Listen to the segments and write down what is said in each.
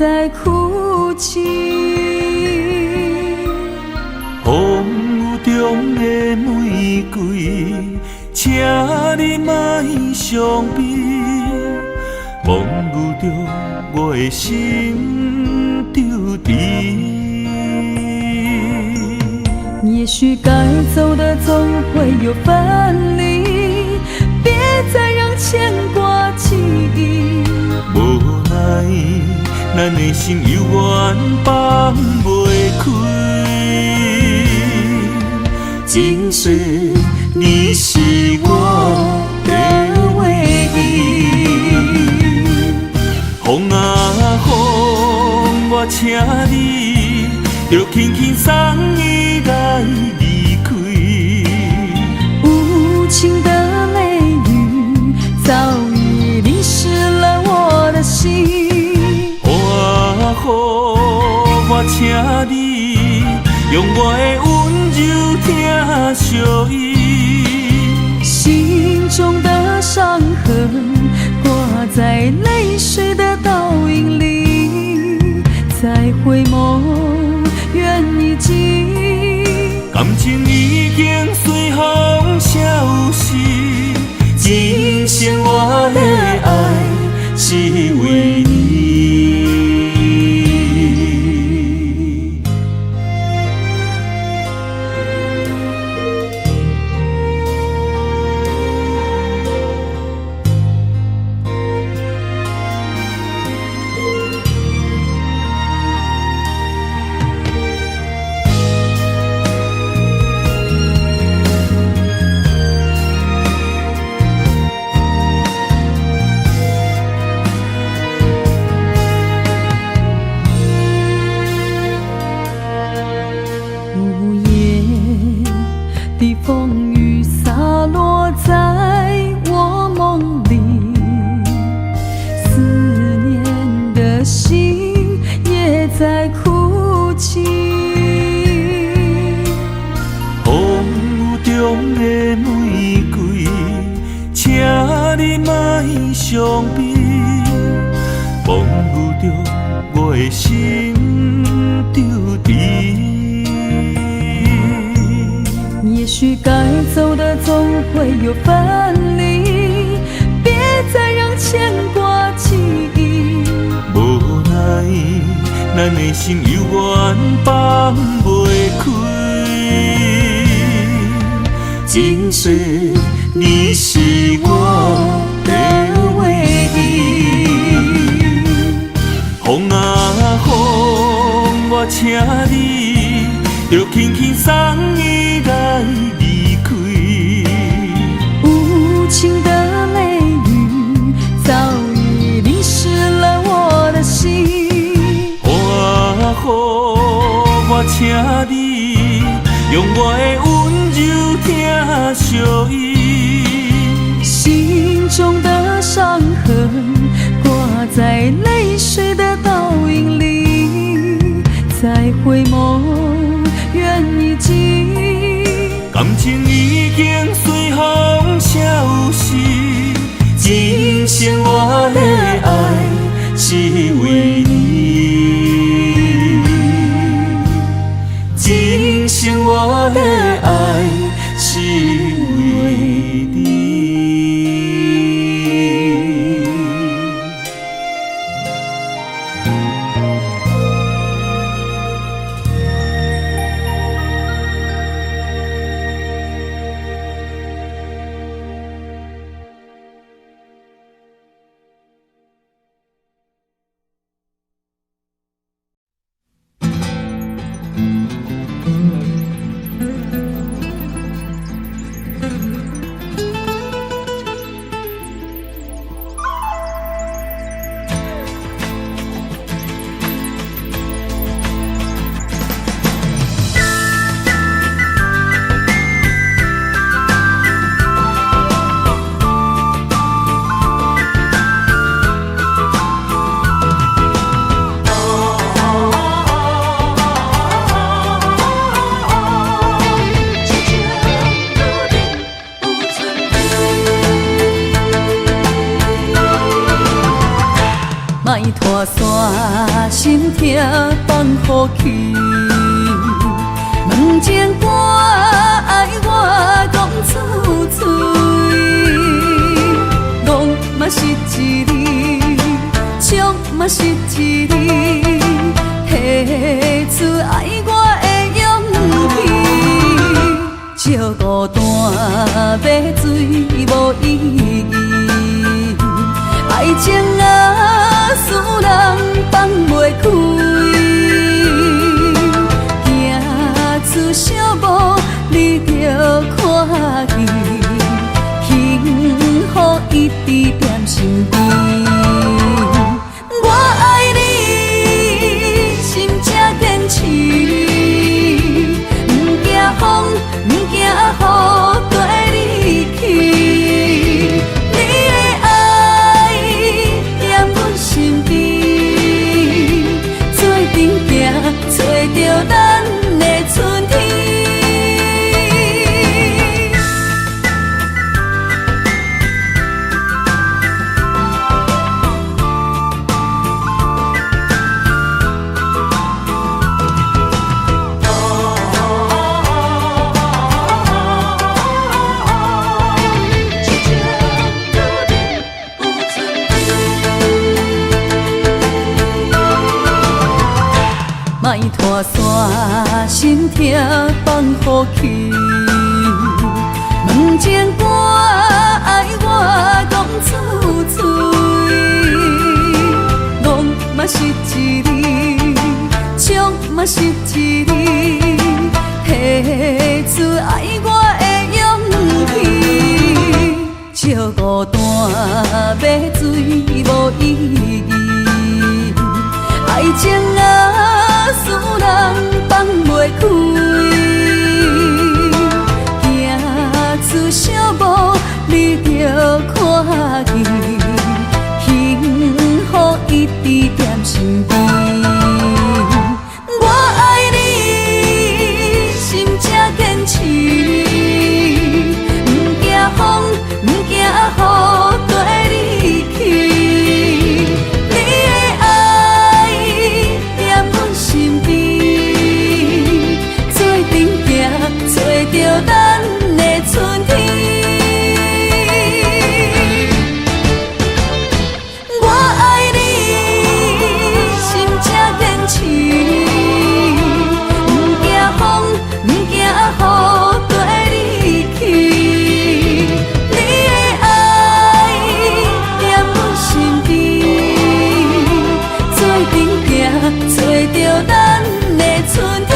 在哭泣。風雨中的玫瑰，請你莫傷悲，風雨中我的心惆悰。也許該走的總會有分離，別再讓牽掛記憶。無奈，咱的心猶原放袂開。今世你是我的唯一。風啊風，我請你，著輕輕送伊來離開。無情的雷雨早已淋濕了我的心。風啊風，我請你用我的溫柔疼惜伊。心中的傷痕掛在淚水的倒影裡，再回眸，緣已盡。感情已經隨風消失，今生我的愛是為你。午夜的風雨灑落在我夢裡，思念的心也在哭泣。風雨中的玫瑰，請你莫傷悲，風雨中我的心惆悰。也許該走的總會有分離，別再讓牽掛記憶。無奈，咱的心猶原放袂開。今世你是我的唯一。風啊風，我請你，著輕輕送伊來離開。無情的雷雨早已淋濕了我的心。風啊風，我請你用我的溫柔疼惜伊。心中的傷痕掛在淚水的倒影裡，再回眸，緣已盡。感情已經隨風消失，今生我的愛是為你，今生我的愛是為你。心疼放予去。问情歌爱我讲出嘴，戆嘛是一字，笑嘛是一字，提出愛我的勇氣。借孤單買醉無意義，愛情啊，使人放袂開。行出小步，你就看見，幸福一直踮身邊。我愛你，心才堅持，毋驚風，毋驚雨，綴你去。你的愛踮阮身邊，做陣行，揣著咱的春天。莫拖沙，心疼放予去。问情歌愛我講出嘴，戆嘛是一字，笑嘛是一字，提出愛我的勇氣。借孤單買醉無意義，愛情啊，使人放袂開。行出小步，你就看見，幸福一直踮身邊。我愛你，心才堅持，毋驚風，毋驚雨，綴你去。你的愛踮阮身邊，做陣行，揣著咱的春天。我愛你，心才堅持，毋驚風，毋驚雨，綴你去。你的愛踮阮身邊，做陣行，揣著咱的春天。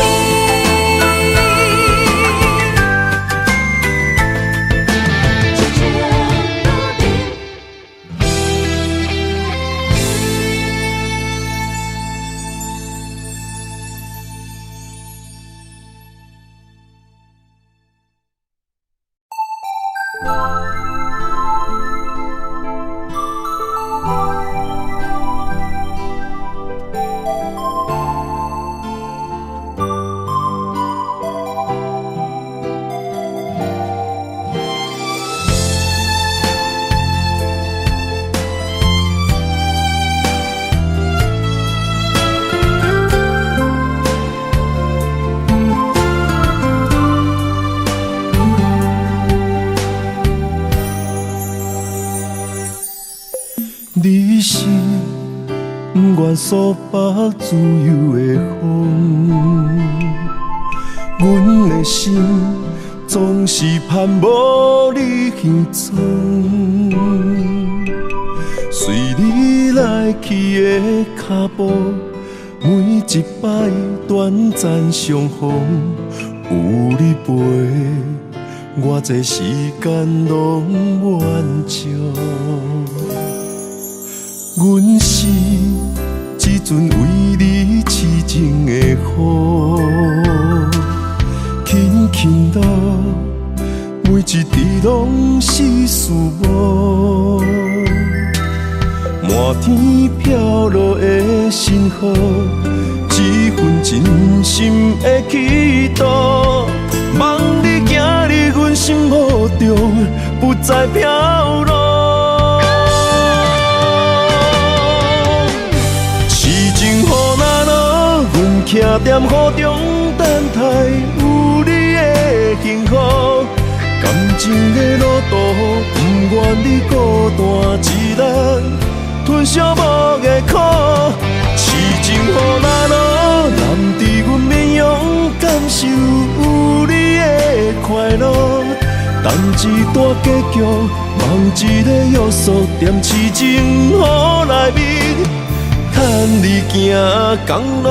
你是不願束縛自由的風，阮的心總是盼無你行蹤，隨你來去的腳步，每一擺短暫相逢，有你陪，我這時間攏滿足。阮是一陣為你痴情的雨，輕輕落，每一滴攏是思慕。滿天飄落的星河，這份真心的祈禱，望你行入阮心目中，不再飄落。痴情雨若落，徛踮雨中等待有你的幸福。感情的路途，不願你孤單一人，吞寂寞的苦。痴情雨若落，淋佇阮面容，感受有你的快樂。等一段結局，夢一个約束，踮痴情雨內面，牽你行仝路。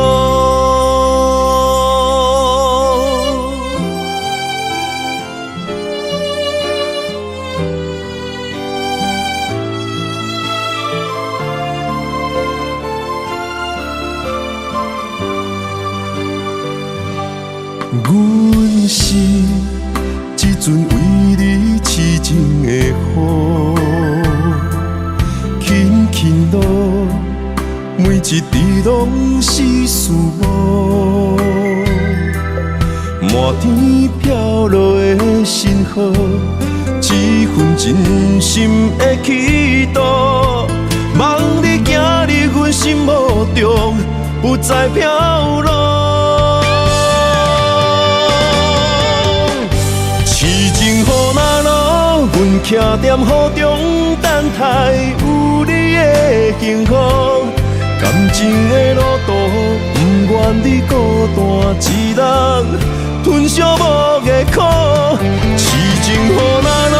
阮是一阵為你痴情的雨，輕輕落，每一滴攏是思慕。滿天飄落的星河，一份真心的祈禱，望你行入阮心目中，不再飄落。痴情雨若落，阮徛踮雨中等待有你的幸福。感情的路途，不願你孤單一人，吞寂寞的苦。痴情雨若落，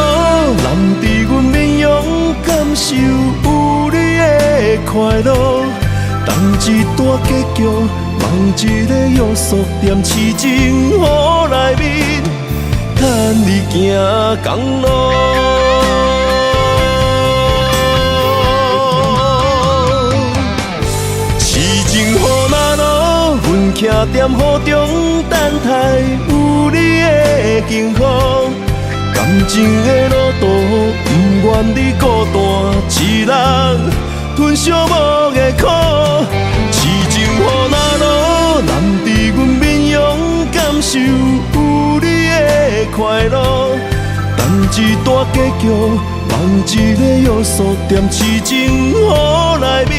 淋佇阮面容，感受有你的快樂。等一段結局，夢一个約束，踮痴情雨內面，牽你行仝路。痴情雨若落，阮徛踮雨中等待有你的幸福。感情的路途，不願你孤單一人，吞寂寞的苦。痴情雨若落，淋佇阮面容，感受有你的快樂。等一段結局，夢一个約束，踮痴情雨內面，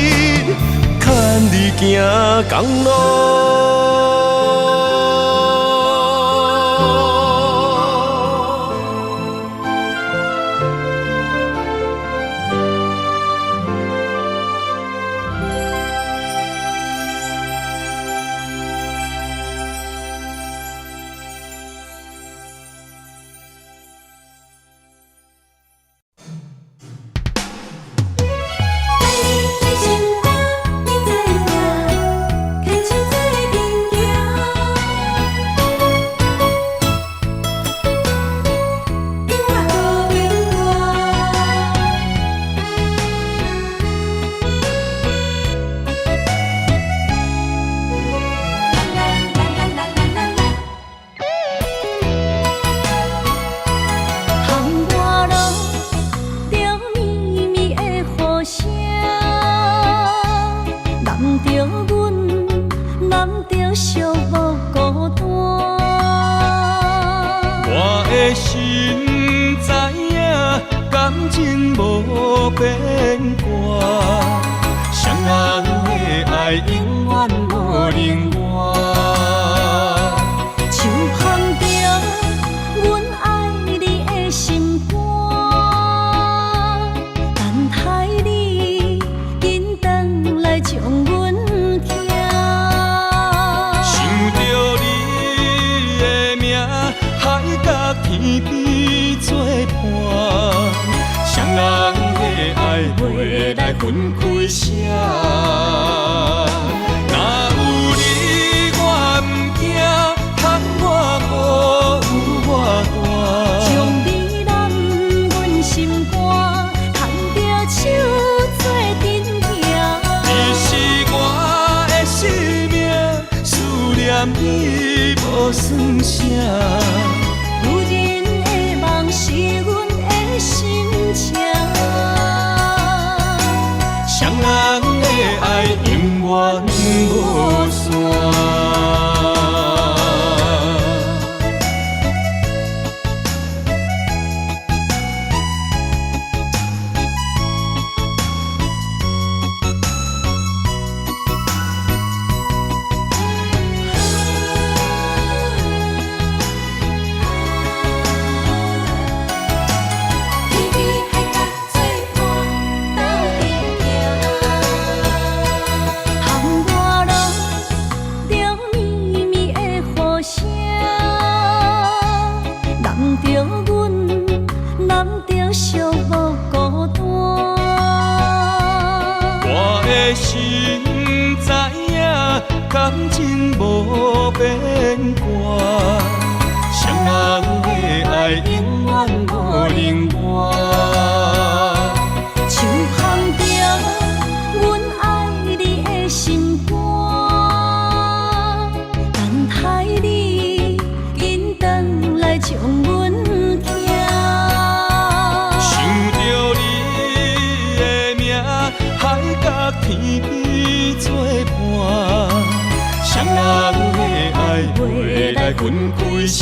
牽你行仝路。情無變卦，雙人的愛永遠無能換。手捧著阮愛你的心肝，等待你緊轉來將阮疼。想著你的名，海角天邊做伴，雙人的愛袂來分開捨。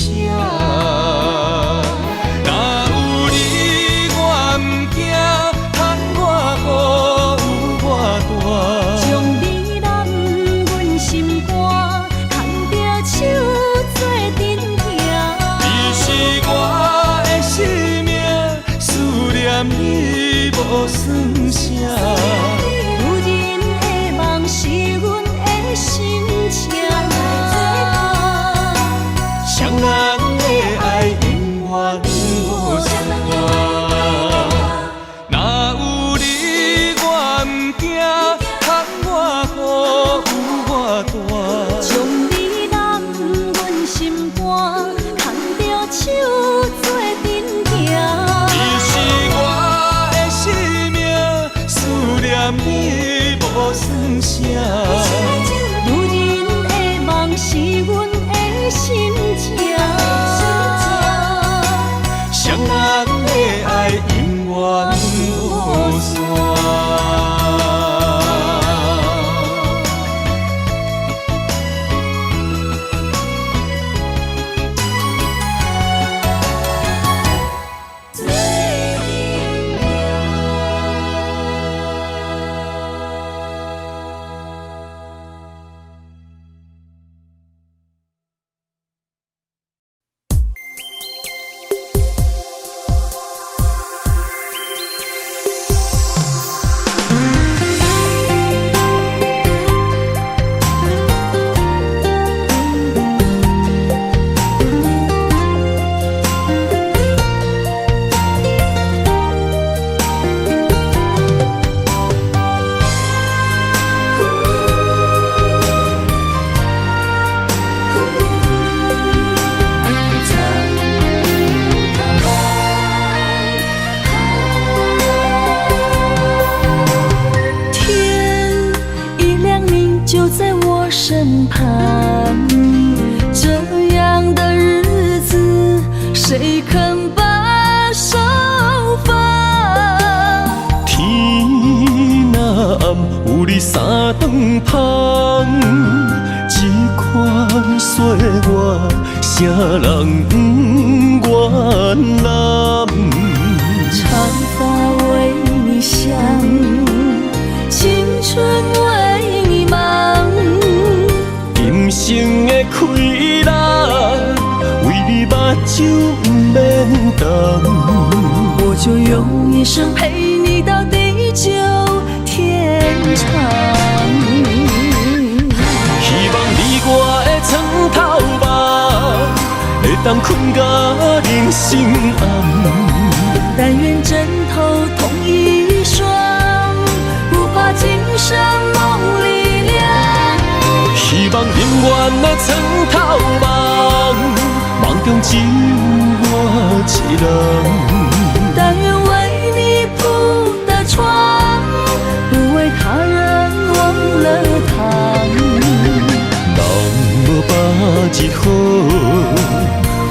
若有你我毋驚，窗外雨有偌大。將你攬阮心肝，牽著手做陣行。你是我的生命，思念你無算啥。女人的夢是阮的心情。雙人的愛永遠無散。若有你我毋驚，窗外雨有偌大。將你攬阮心肝，牽著手做陣行。你是我的生命，思念你無算啥。女人的夢是阮的心情。雙人的愛永遠無散。天一亮，你就在我身旁，這樣的日子，誰肯把手放？天若暗，有你三頓芳，這款歲月，啥人毋願攬？長髮為你想，青春為你忙。今生的氣力，為你目睭毋免瞪。我就用一生陪你到地久天長。希望你我的床頭夢，會當睏到人生暗。但願枕頭同一雙，不怕今生夢裡涼。希望永遠的床頭夢，夢中只有我一人。但願為你鋪的床，不為他人忘了躺。人無百日好，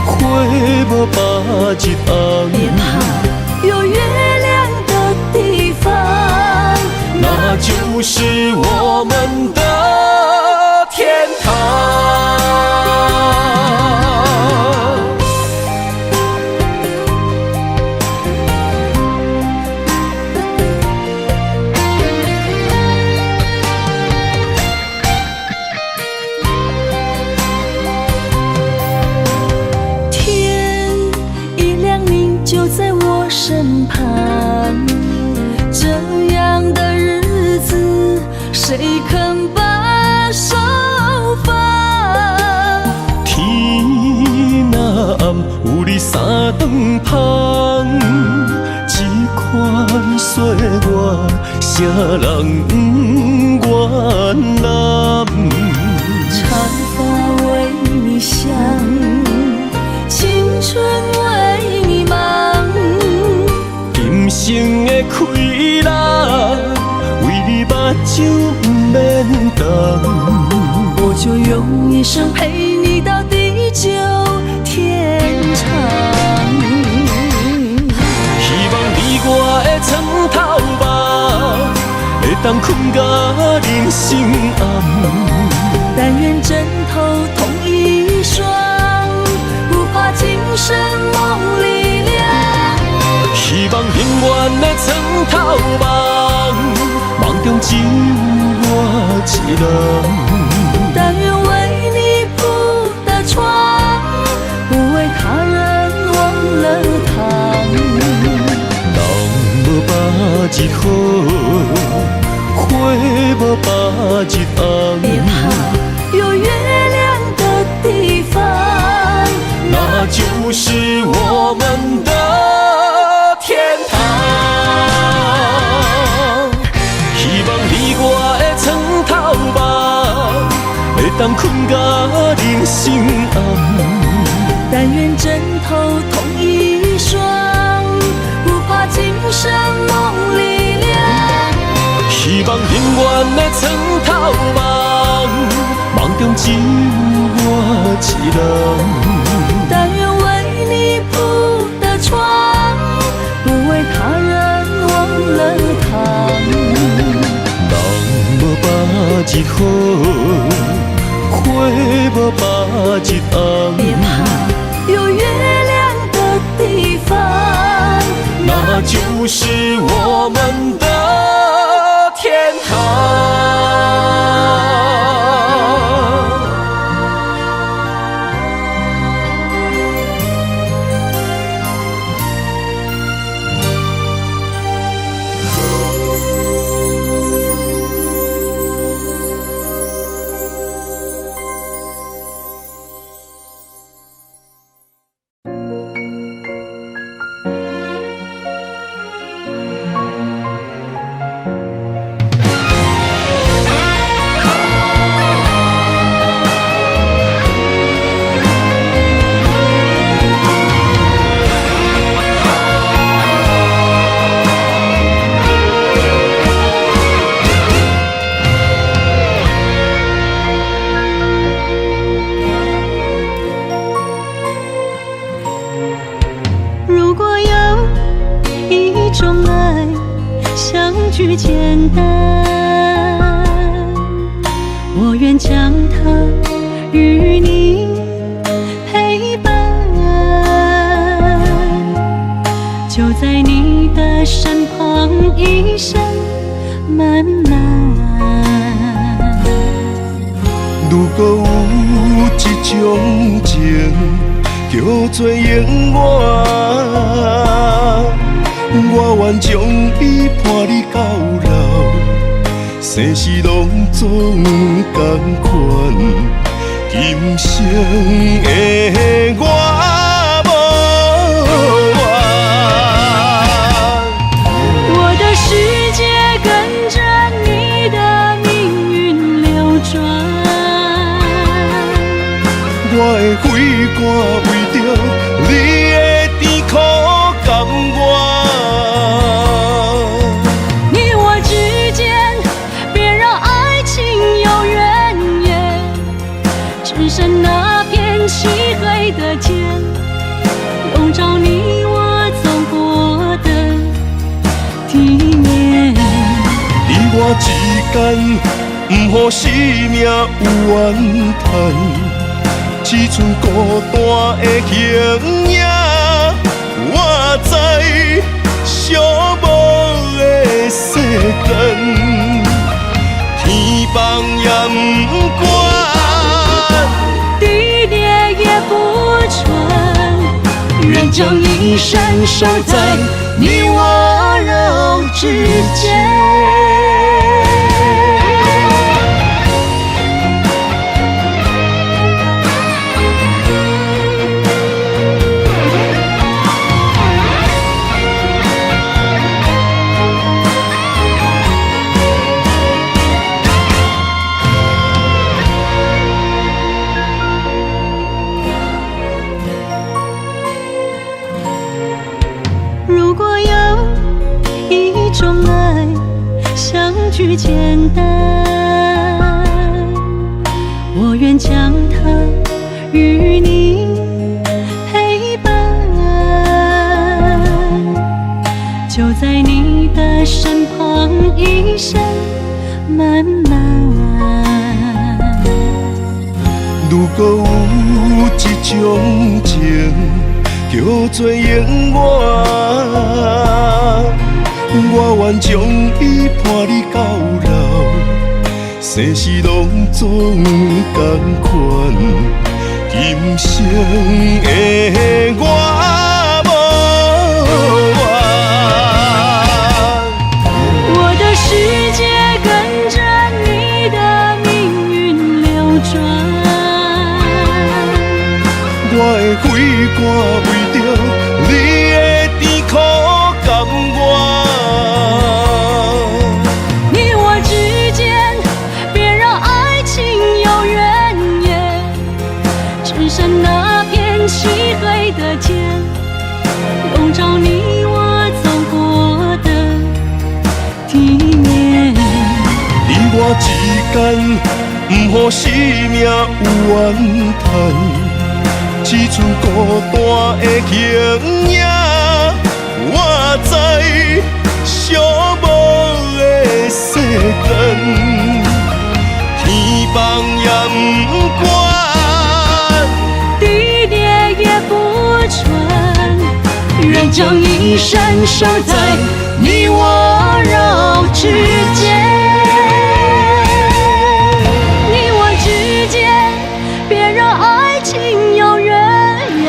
花無百日紅。別怕，有月亮的地方，那就是我們的天堂。天一亮，你就在我身旁，這樣的日子，誰肯把手放？天若暗，有你三頓芳，這款歲月，啥人毋願攬？長睭毋免动。我就用一生陪你到地久天長。希望你我的床頭夢，會當睏甲人生暗。但願枕頭同一雙，不怕今生夢裡涼。希望永遠的床頭夢，夢中只有我一人。但願為你鋪的床，不為他人忘了躺。人無百日好，花無百日紅。別怕，有月亮的地方，那就是我們的天堂。希望你我的床頭夢，會當睏甲人生暗。但願枕頭同一雙，不怕今生夢裡涼。希望永遠的床頭夢，夢中只有我一人。但願為你鋪的床，不為他人忘了躺。人無百日好，花無百日紅。別怕，有月亮的地方，那就是我們的天堂。如果有一種愛，相聚簡單，我願將它與你陪伴，就在你的身旁，一生漫漫。如果有一種情，叫做永遠，我願將伊伴你到老，生死攏總仝款，今生的我無怨。我的世界跟着你的命運流轉，我的血汗為著你的甜苦甘願。你我之間，別讓愛情有怨言，只剩那片漆黑的天，籠罩你我走過的地面。你我之間，毋予生命有怨嘆，只賰孤單的形影。我知寂寞的世間，天崩也毋管，地裂也不穿，願將一生守在你溫柔之間。如果有一種愛，相去簡單。我願將它與你陪伴，就在你的身旁，一生漫漫。如果有一種情，叫做永遠，我願將伊伴你到老，生死攏總仝款，今生的我無怨。我的世界跟着你的命運流轉。我的血汗為著你的甜苦甘願。你我之間，別讓愛情有怨言，只剩那片漆黑的天，籠罩你我走過的地面。你我之間，毋予生命有怨嘆，只剩孤單的形影。我知寂寞的世間，天崩也毋管，地裂也不穿，願將一生守在你我肉之間。你我之間，別讓愛情有怨言。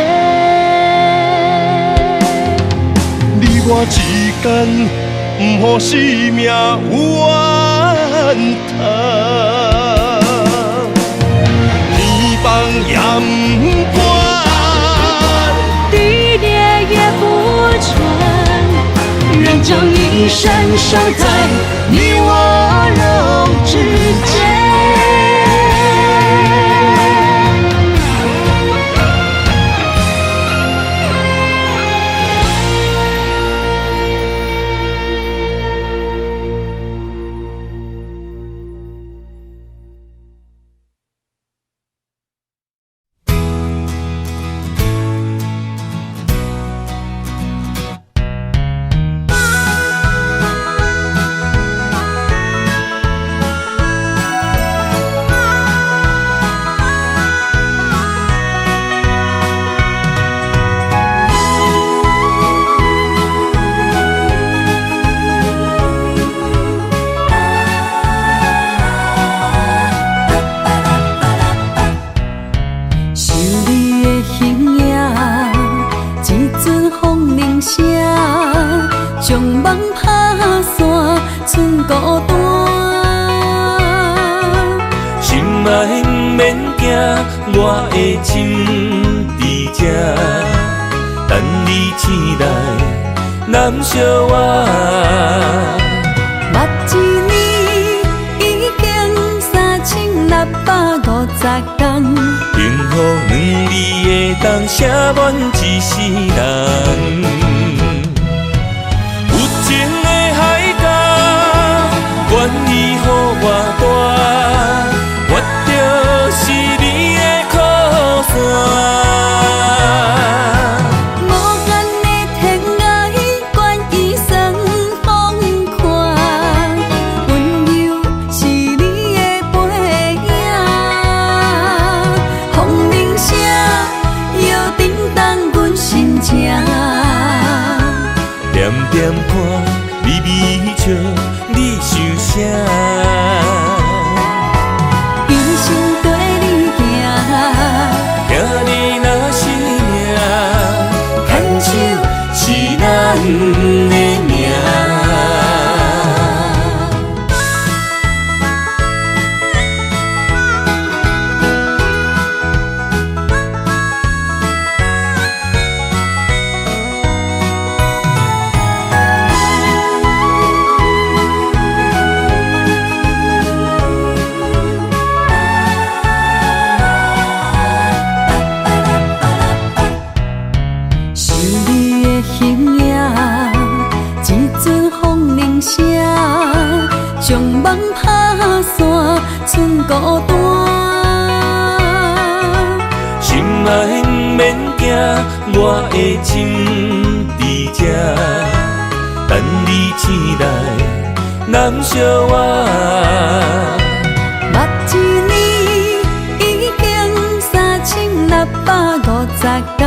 你我之間，毋予生命有怨嘆，天崩也毋管，地裂也不穿，願將一生守在你我肉之間。想你的形影，一阵風鈴聲，將夢拍散，剩孤單。心愛毋免驚，我的心佇這，等你醒來，攬惜我。目一年已經3650天，幸福兩字會當寫滿一世人。有情的海角，願意予我帶，我就是你的靠山。無限的天涯，願意算放寬，溫柔是你的背影。風鈴聲又震動阮心情。點點看你微笑，你想啥？一生綴你行，聽你若是命，牽手是咱的命。人拍散，剩孤单。心爱毋免惊，我的情伫这，等你醒来，揽惜我。目一年已经3650天，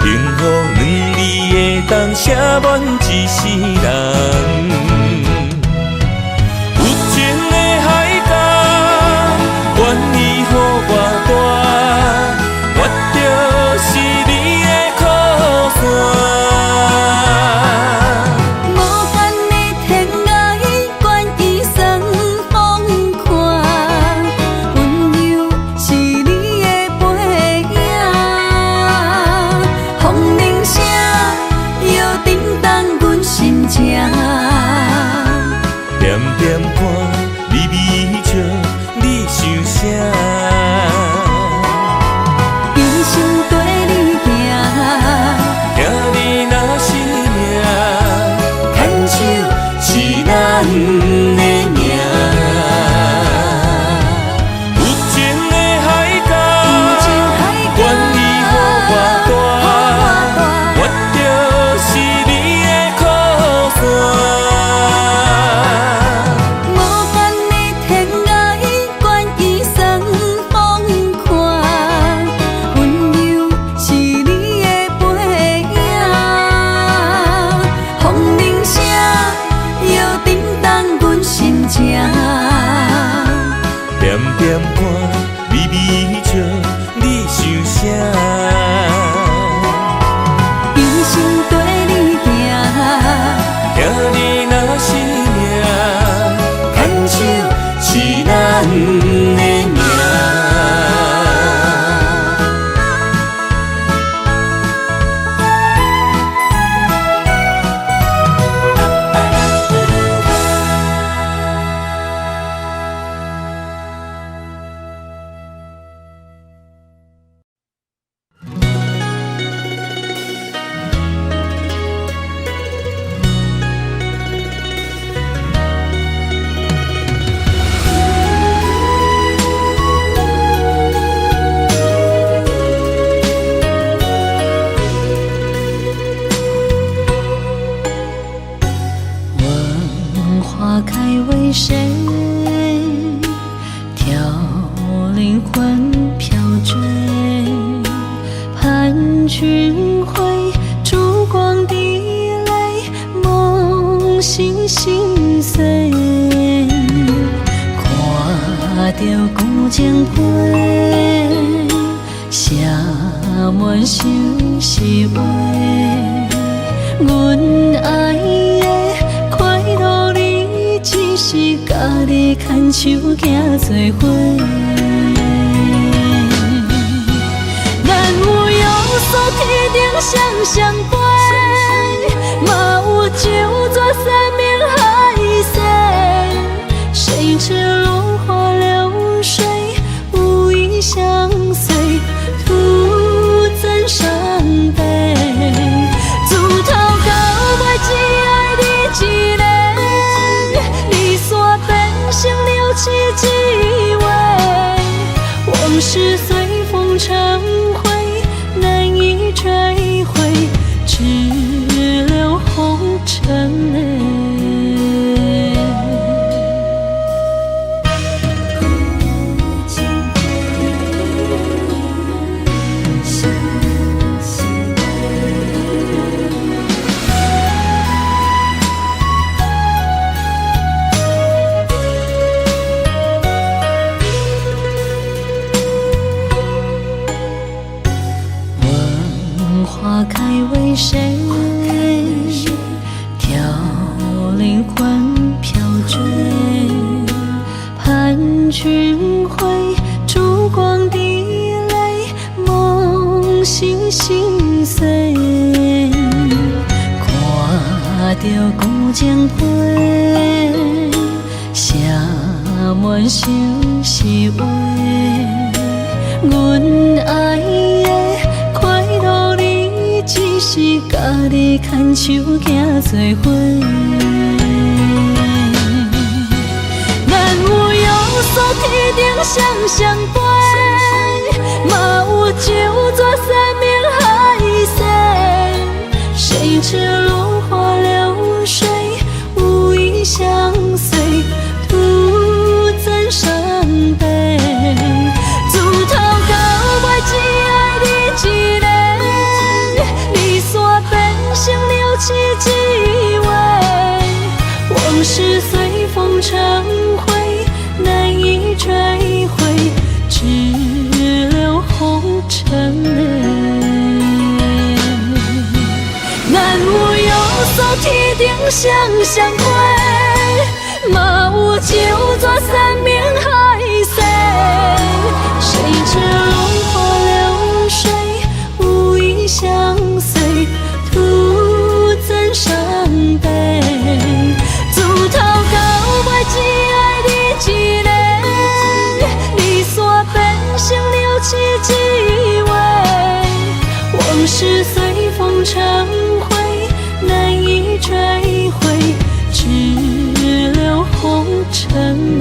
幸福两字会当写满一世人。有情的海角，愿意予我带，我就是你的靠山。无限的天涯，愿意算风看，温柔是你的背影，风铃声又震动阮心情。点点看你微笑，你想啥？一生跟你行，听你若是命，牵手是咱的命。有情的海角，愿意予我带，我就是你的靠山。无限的天涯，愿意算风看，温柔是你的背影，风铃声又震动阮心情。点点看你微笑，你想啥？一生跟你行，听你若是命，牵手是咱的命。问花开为谁？挑灵魂飘坠，盼君回，烛光滴泪，梦醒心碎。看著旧情批，写满相思话。阮爱的快乐，你只是共你牵手行做伙。咱有约束天顶双双飞，嘛有酒桌山盟海誓。谁知落花流水，无意相随，徒增伤悲。自头到尾只爱你一个，离散变成了痴一话，往事随风成灰，难以追回，只留红尘泪。问花开为谁？挑灵魂飘坠，盼君回，烛光滴泪，梦醒心碎。看著旧情批，写满相思话。阮爱的快乐，你只是共你牵手行做伙。咱天頂雙雙飛，嘛有酒桌山盟海誓。誰知落花流水，無意相隨，徒增傷悲。自頭到尾只愛你一个，離散變成了痴一話，往事隨風成灰，難以追回，只留紅塵淚。咱有約煞天頂雙雙飛，嘛有酒桌山盟海誓。誰知落花流水，無意相隨，徒增傷悲。自頭到尾只愛你一个，離散變成了痴一話，往事隨風成灰，難以追回，只留紅塵淚。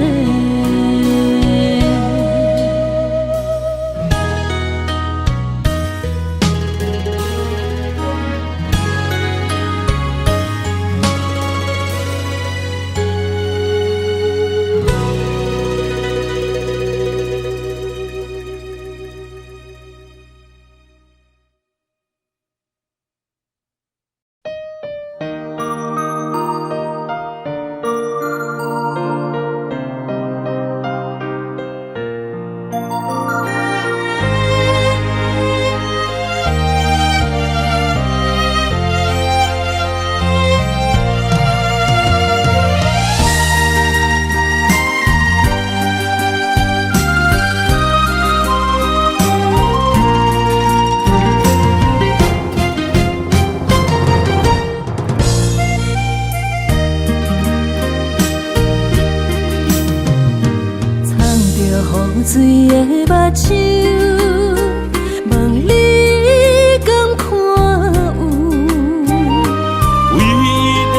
藏著雨水的目睭，問你敢看有？唯一的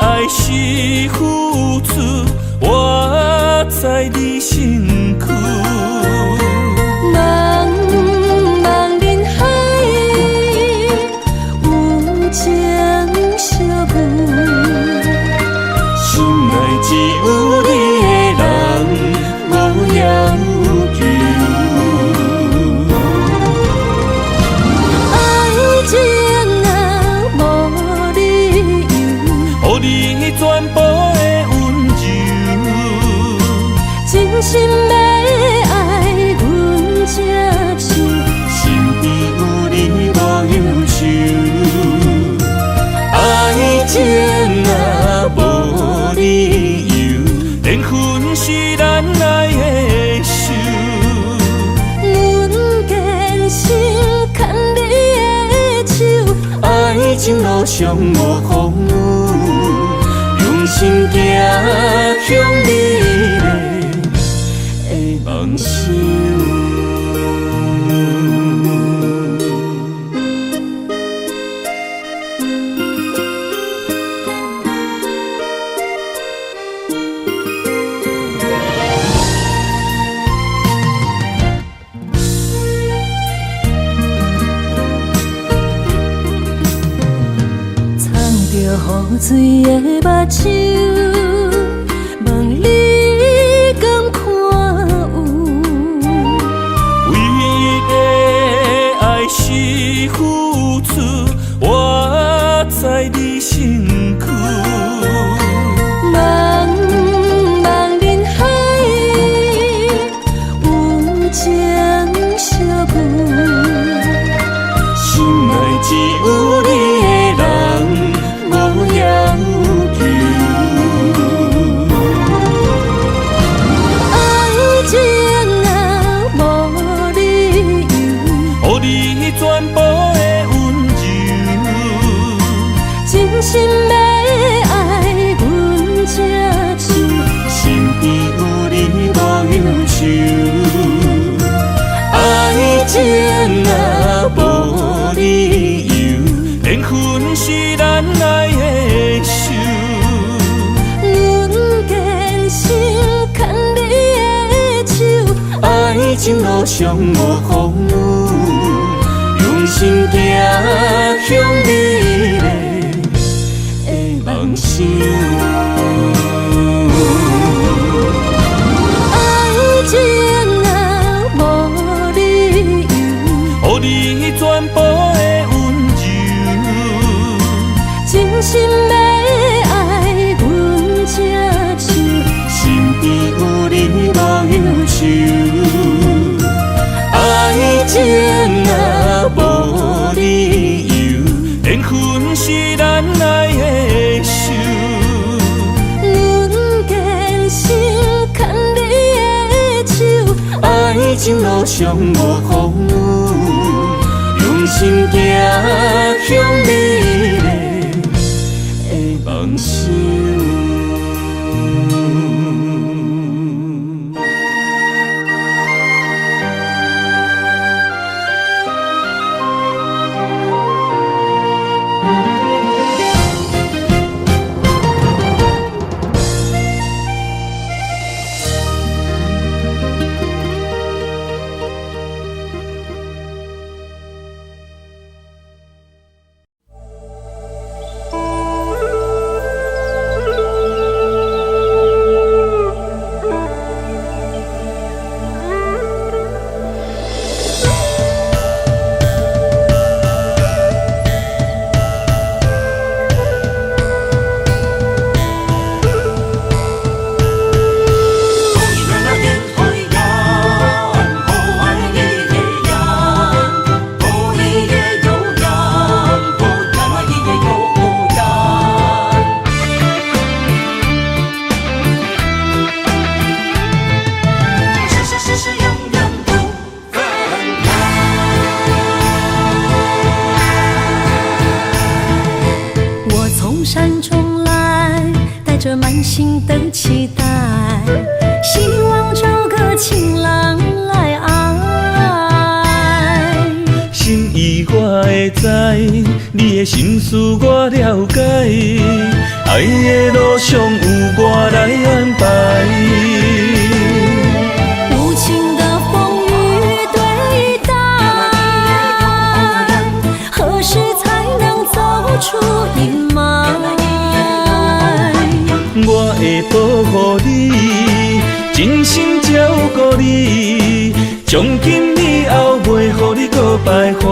愛是付出，活在你身軀。茫茫人海，有情相遇。心內只有你的人，無要求。愛情啊，無理由，予你全部的溫柔。真心欲愛，阮才想。身邊有你無憂愁。愛情啊，無理由，緣分是咱愛的仇。阮堅心牽你的手，愛情路上無風雨，用心行向你的夢想。藏著雨水的目睭，問你敢看有？唯一的愛是付出，活在你身軀。茫茫人海，有情相遇。心內只有你的人，無要求。愛情啊，無理由，予你全部的溫柔。真心欲愛，阮才想。身邊有你無憂愁。愛情啊，無理由，緣分是咱愛的仇。阮堅心牽你的情路上無風雨，用心行向美麗的夢想。愛情啊，無理由，予你全部的溫柔，真心欲愛阮這手，身邊有你無憂愁。愛情啊，無理由，緣分是咱愛的仇。阮堅心牽你的手，愛情路上無風雨，用心行向美麗的夢想。我從山中來，帶著滿心的期待，希望找個情郎來愛。心意我會知，你的心思我了解，愛的路上有我來安排。無情的風雨對待，何時才能走出陰霾？我會保護你，真心照顧你，從今以後袂予你閣徘徊。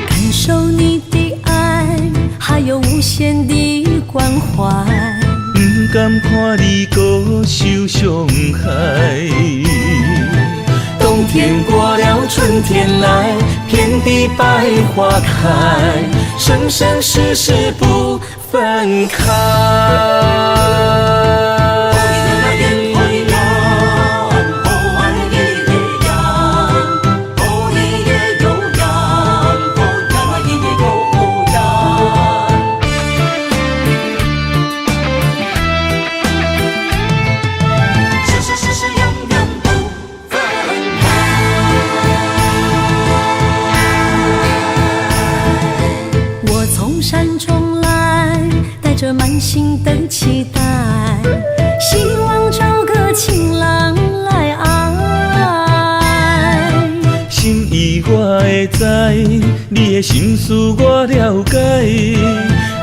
感受你的愛，還有無限的關懷。毋甘看你閣受傷害。冬天過了，春天來，遍地百花開，生生世世不分開。我從山中來，帶著滿心的期待，希望找個情郎來愛。心意我會知，你的心思我了解，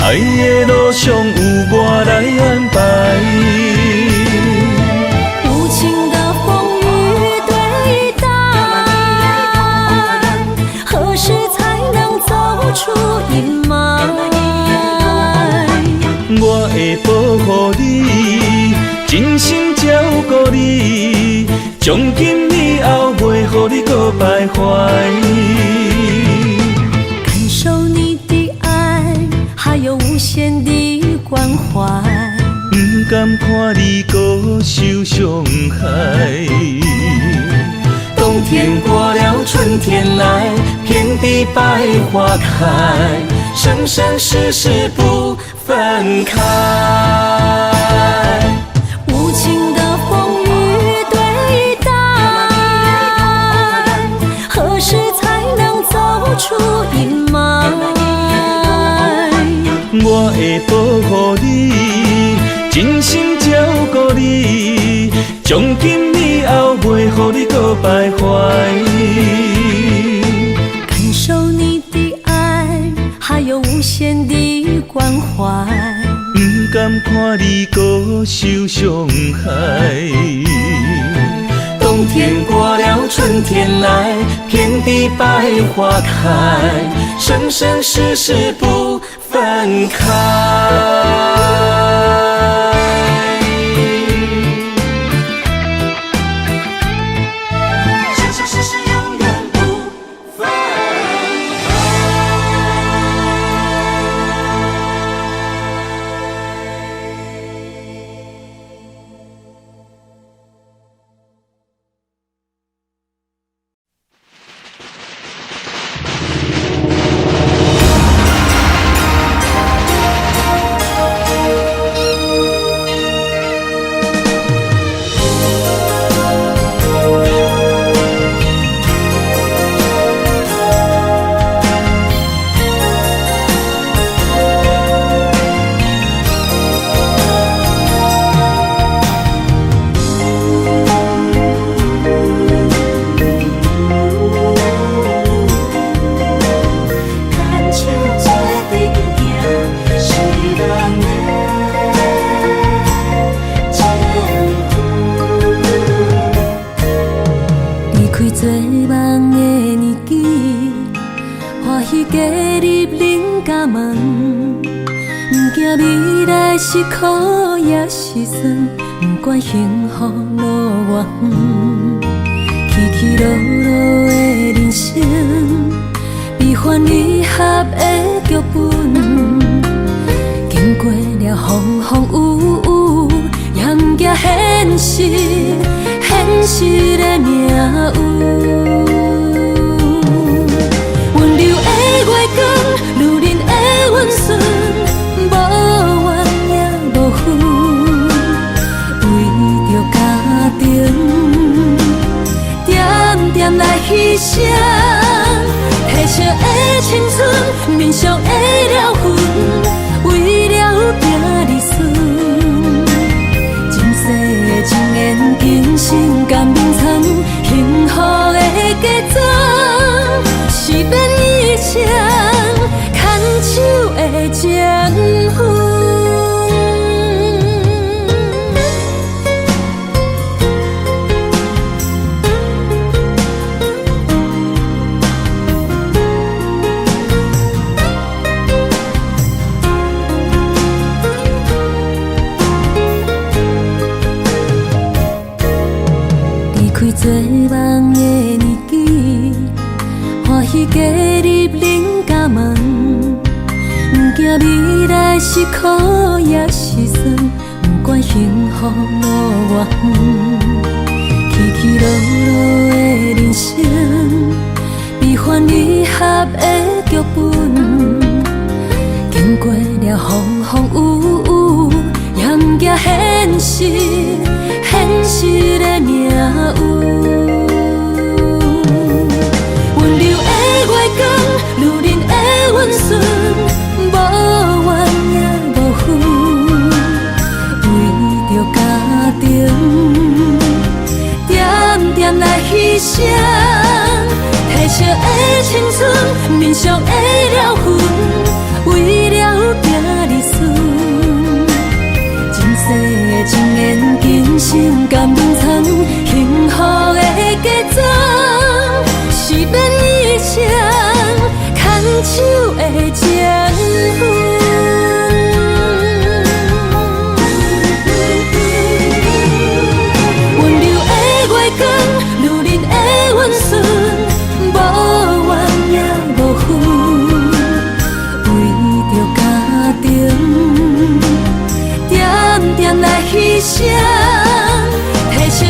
愛的路上有我來安排。無情的風雨對待，何時才能走出陰霾？我會保護你，真心照顧你，從今以後袂予你閣徘徊。感受你的愛，還有無限的關懷。毋甘看你閣受傷害。冬天過了，春天來，遍地百花開，生生世世不分開。無情的風雨對待，何時才能走出陰霾？我會保護你，真心照顧你，從今以後袂予你閣徘徊。感受你的愛，還有無限的關懷。毋甘看你閣受傷害。冬天過了，春天來，遍地百花開，生生世世不分開。生生世世永遠不分開。牽手做陣行，是咱的前途。離開做夢的年紀，歡喜加入恁家門，毋驚未來是苦抑是酸，毋管幸福路偌遠，起起落落的人生。悲歡離合的劇本，經過了風風雨雨，也毋驚現實，現實的命運。溫柔的月光，女人的溫順，無怨也無恨，為著家庭，點點來犧牲。褪色的青春，面上的療痕，為了囝兒孫。今世的情緣，今生甘眠藏，幸福的嫁妝，是變一生牽手的情分。離開做夢的年紀，歡喜加入恁家門，毋驚未來是苦抑是酸，毋管幸福路偌遠，起起落落的人生，悲歡離合的劇本，經過了風風雨雨，也毋驚現實，現實的命運。溫柔的月光，女人的溫順，無怨也無恨，為著家庭，點點來犧牲。褪色的青春，面上的療痕，為了囝兒孫。今世的情緣，今生甘眠藏，幸福的嫁妝，是變一生牽手的情分。溫柔的月光，女人的溫順，無怨也無恨，為著家庭，點點來犧牲。褪色的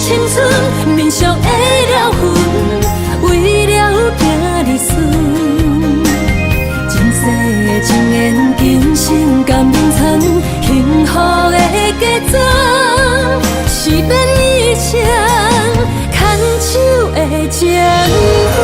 青春，面上的療痕，為了囝兒孫。今世的情緣，今生甘眠藏，幸福的嫁妝，是變一生牽手的情分。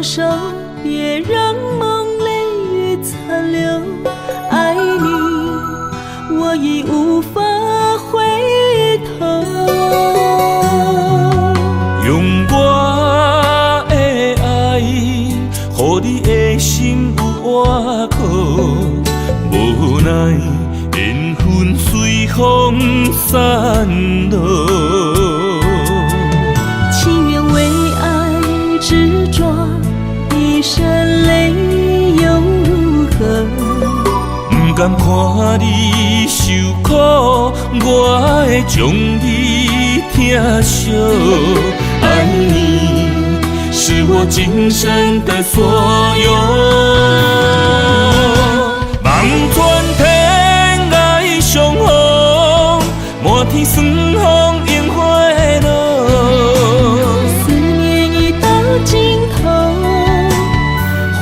手，別讓夢淚雨殘留。愛你，我已無法回頭。用我的愛，予你的心有倚靠，無奈緣分隨風散落。情願為愛執著，一身淚又如何？毋甘看你受苦，我會將你疼惜。愛你是我今生的所有。望穿天涯相逢，滿天霜風櫻花落。思念已到盡頭，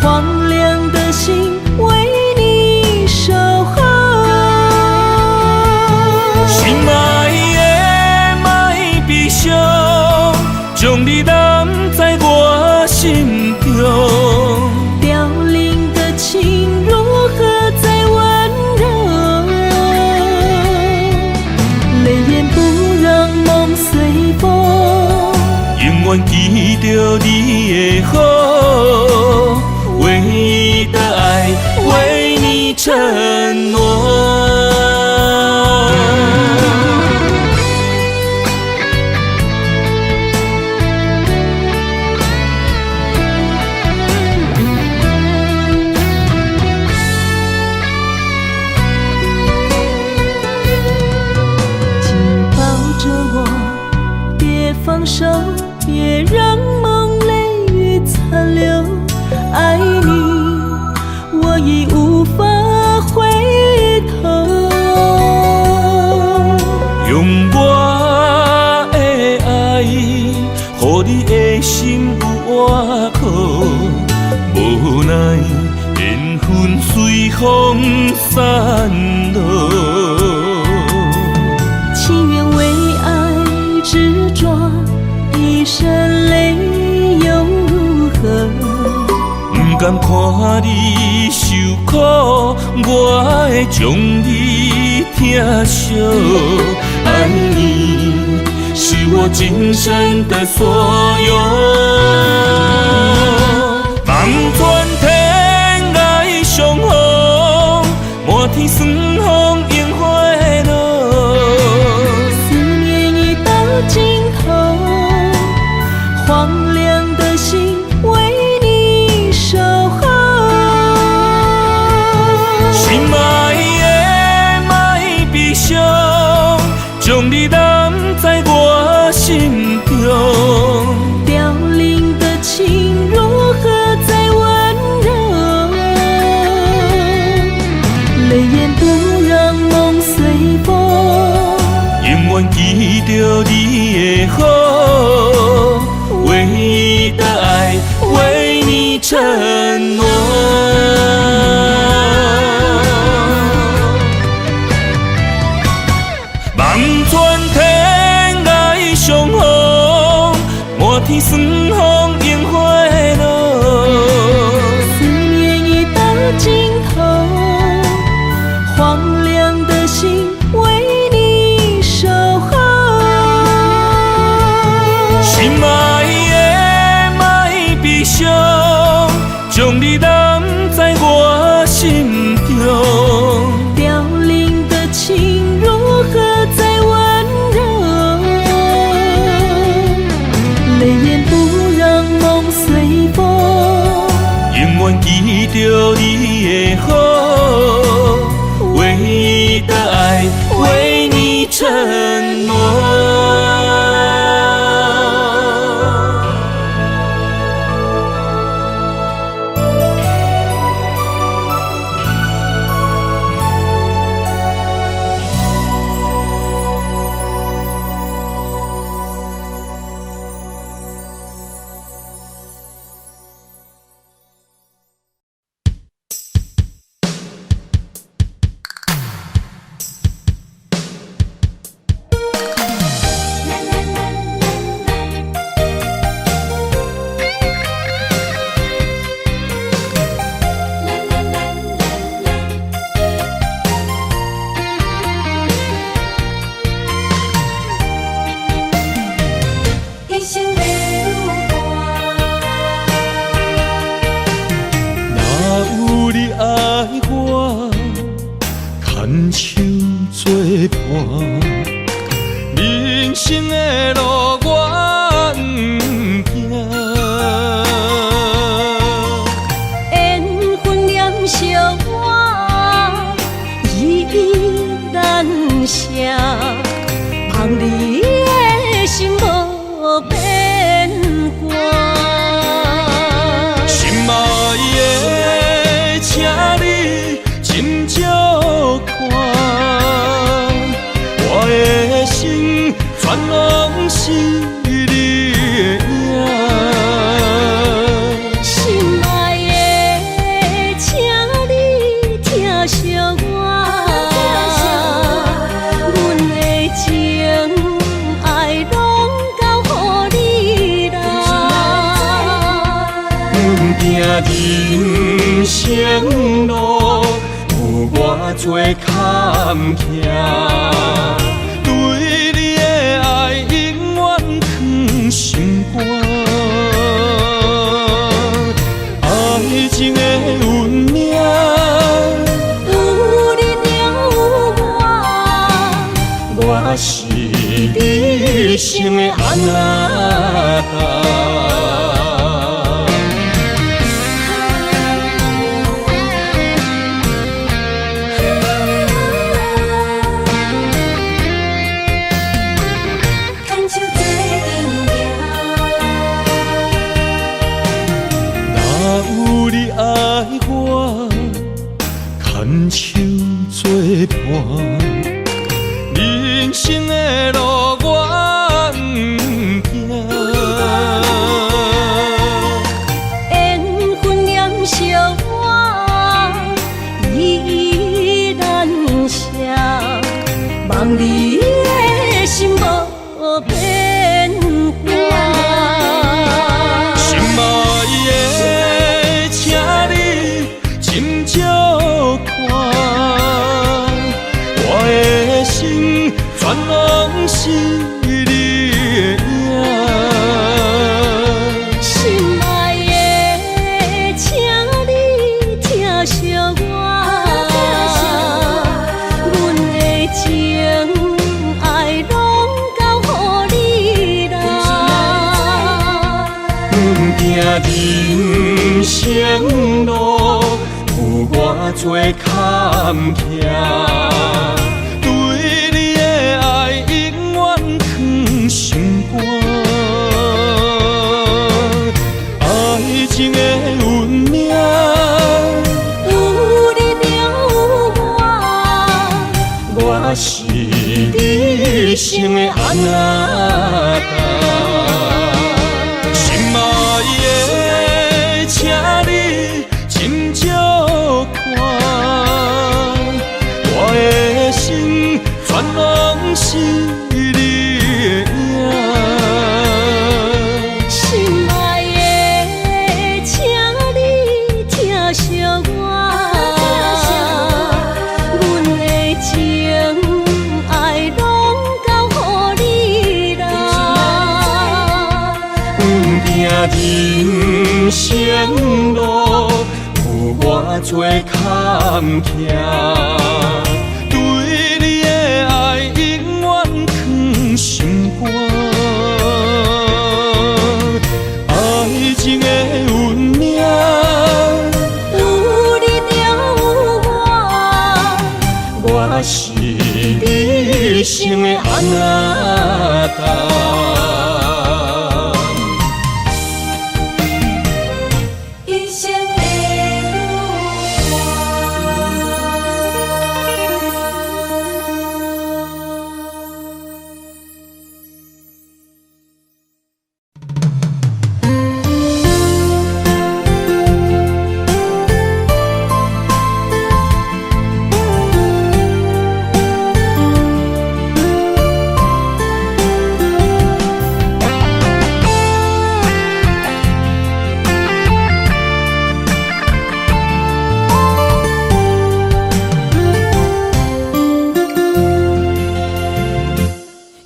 荒涼的心為你守候。心愛的莫悲傷，將你攬在我心中。凋零的情如何再溫柔？淚眼不讓夢隨風，永遠記著你的好，唯一的愛，為你承諾。緊抱著我，別放手，別讓夢淚雨殘留。愛你，我已無法回頭。用我的愛，予你的心有倚靠，無奈緣分隨風散落。情願為愛執著，一身淚又如何？毋甘看你受苦，我會將你疼惜。愛你是我今生的所有。望穿天涯相逢，滿天霜風櫻花落。思念已到盡頭，荒涼的心為你守候。心愛的莫悲傷，將你攬在我心中。凋零的情如何再溫柔？淚眼不讓夢隨風，永遠記著你的好，唯一的愛，為你承諾。望穿天涯相逢，滿天霜風櫻花落。思念已到盡頭，荒涼的心為你守候。心愛的莫悲傷，將你攬在我心中。凋零的情如何再溫柔？淚眼不讓夢隨風，永遠記著你的好，唯一的愛，為你承諾。舍，望你的心无变卦。心爱的，请你斟酌看，我的心全攏是你的影。心爱的，请你疼惜我，阮的情爱攏交予你啦。不惊人生路有偌济坎坷，对你的爱永远藏心肝。爱情的运命，有你就有我，我是你一生的阿那达。牵手做阵行。若有你爱我，牵手作伴，人生的路我不惊。缘分念相我，依依难舍，望你的心无变卦。心爱的，请你斟酌看，我的心全攏是你的影。心爱的，请你疼惜我，阮的情爱攏交予你啦。不惊人生路有偌济坎坷，对你的爱永远藏心肝。爱情的运命，有你就有我，我是你一生的阿那达。心爱的，请你斟酌看，我的心全攏是你的影。心爱的，请你疼惜我，阮的情爱攏交予你啦。不惊人生路有偌济坎坷，对你的爱永远藏心肝。爱情的运命，有你就有我，我是你一生的阿那达。一生的女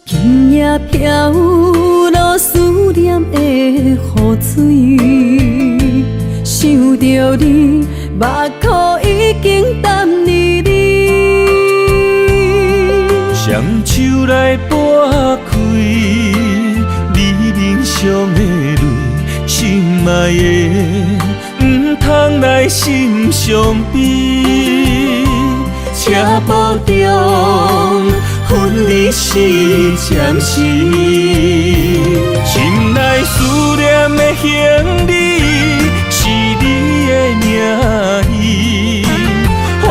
今夜飘落思念的雨水，想著你，目眶已經澹淋淋。双手來撥開你面上的淚，心愛的，毋通來心傷悲。請保重，予分離是暫時。心內思念的行李是你的名字，予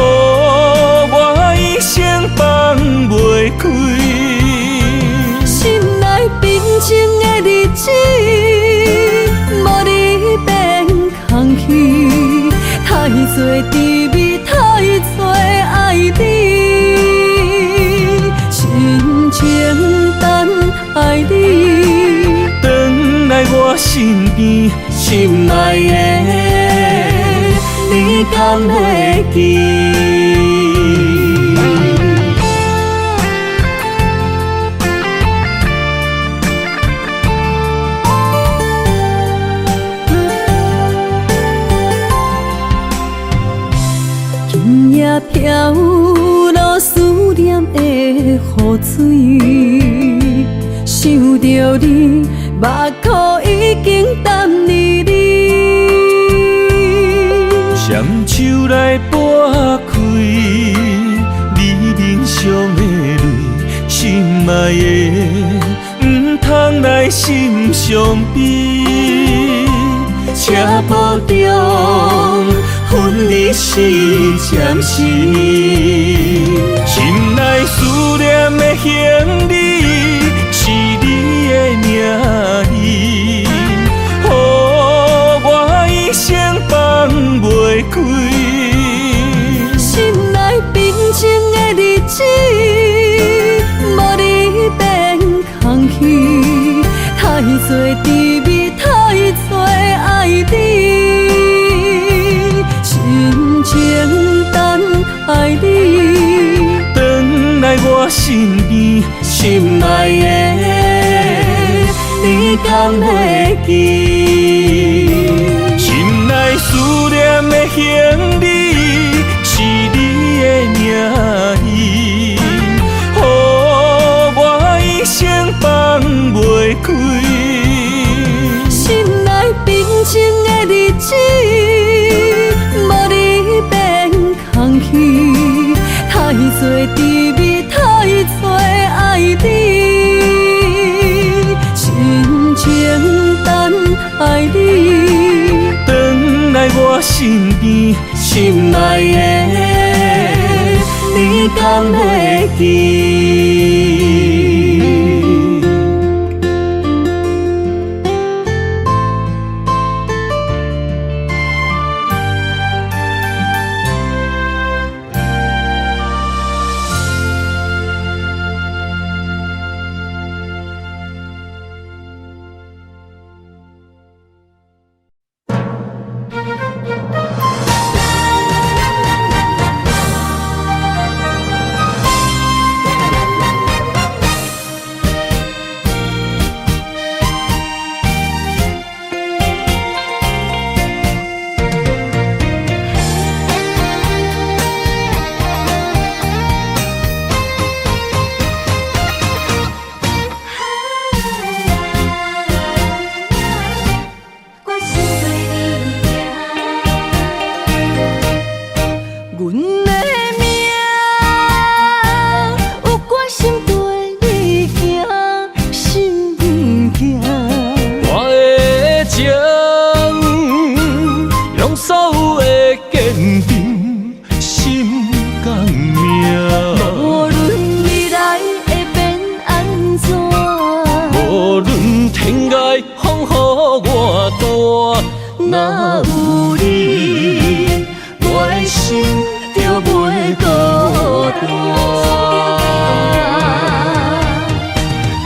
我一生放袂開。心內平靜的日子，無你變空虛，太濟滋味，太濟愛你，深情等待你，轉來我身邊，心愛的，你敢會記？今夜飄落思念的雨水，想著你，目眶已經澹離離。双手來撥開你面上的淚，心愛的，毋通來心傷悲。車步中分離是暫時，心內思念的行李是你的名字，予我一生放袂開。心內平靜的日子，無你變空虛，太濟滋味，太濟愛你，深情等待你，轉來我身邊，心愛的，你敢會記？心內思念的行李是你的名字，予我一生放袂開。心內平靜的日子，無你變空虛，太濟滋味，太濟愛你，深情等待你，轉來我身邊，心愛的，你敢會記？我心對你行。阮的命有決心對你行，心行。我的情，用所有的堅定，心甘命。無論未來會變按怎，無論天涯風雨偌大，若有你，我的心就袂孤單。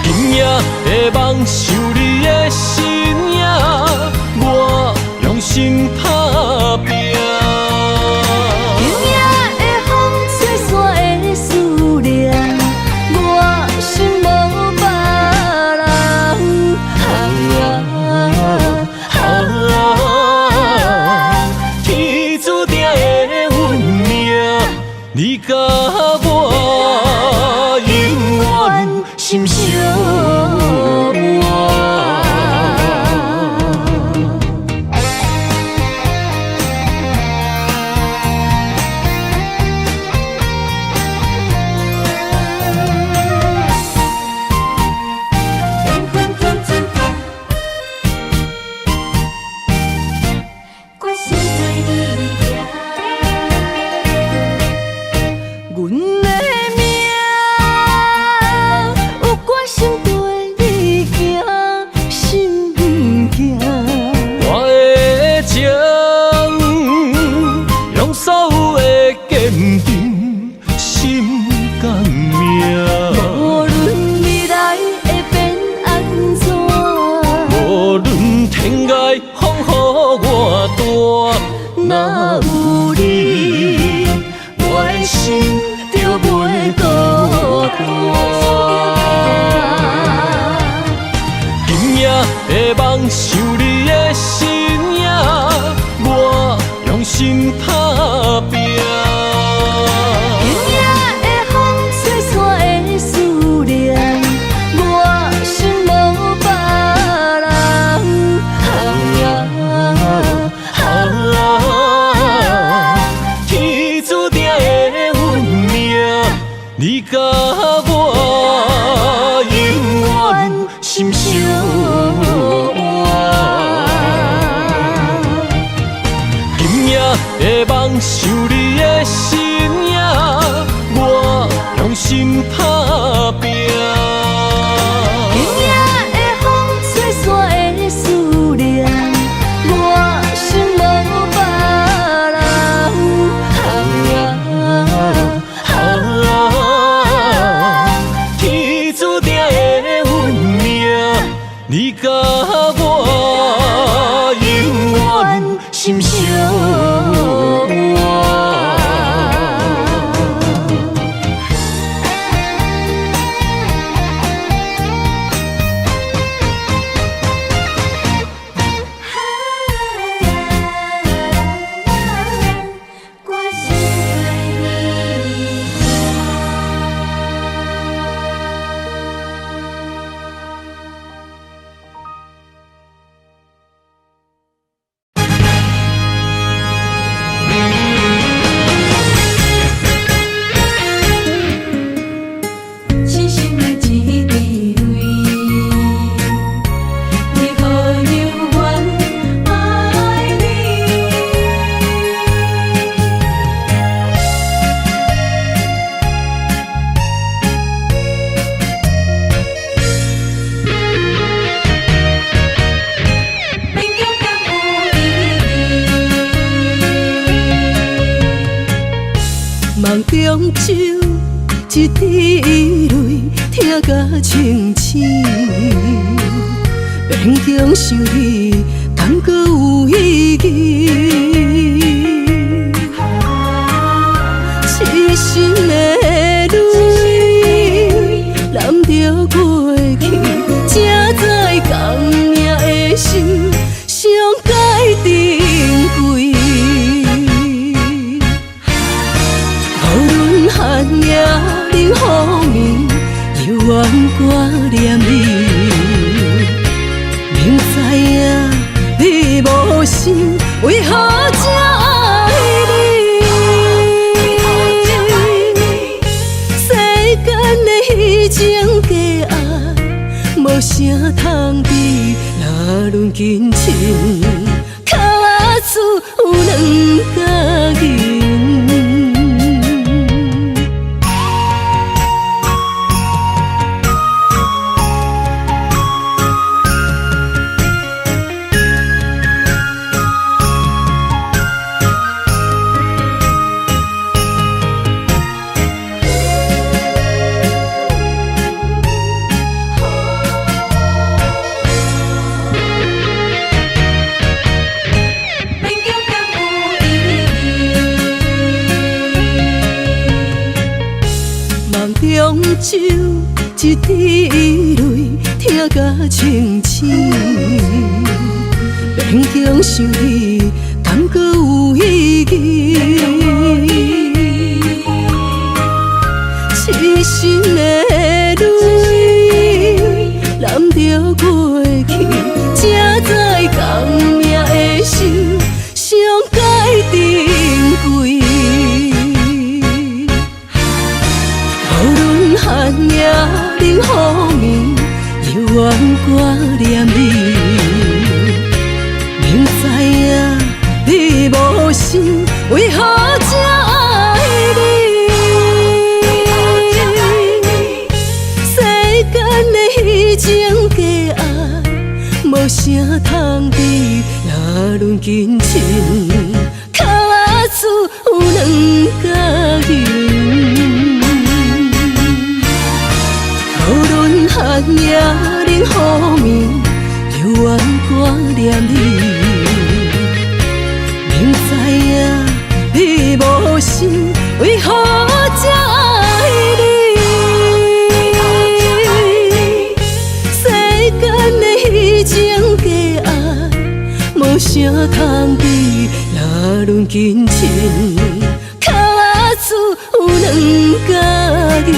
今夜的夢想你的身影，我用心打拼。今夜的風吹散的思念，我心無別人。天注定的運命，你佮我永遠心相伴。将所有的坚定心甘命。无论未来会变按怎，无论天涯风雨偌大，若有你，我的心就袂孤单。今夜的梦想你的身影，我用心打拼。今夜的风吹散的思念，我心无别人。啊，天注定的运命，你佮我永远心相倚。今夜的梦想你的身影，我用心打拼。今夜的风吹散的思念，我心无别人。啊，天注定的运命，你佮我永远心相倚。我心对你。深深的一滴泪，为何犹原爱你？勉强敢有意义？梦中酒一滴泪，疼甲清醒。勉强想你，敢阁有意义？痴心的泪，揽著过去，才知仝命的心上界珍贵。无论寒夜冷雨暝，犹原挂念你。明知影你无心，为何这爱你？世间的虚情假爱，无啥通比。若论真情，卡出有两角银。勉强敢有意义？梦中酒一滴泪，疼甲清醒。勉强想你，敢阁有意义？痴心的泪，揽著过去，才知仝命的心上界珍贵。无论寒夜冷雨暝，犹原挂念你。明知影你无心，为何这爱你？世间的虚情假爱，无啥通比。若论真情，卡出有兩角銀。無論寒夜冷雨暝，猶原掛念你。明知影你無心，為何才愛你？世間的虛情假愛，無啥通比。若論金錢，跤子有兩角銀。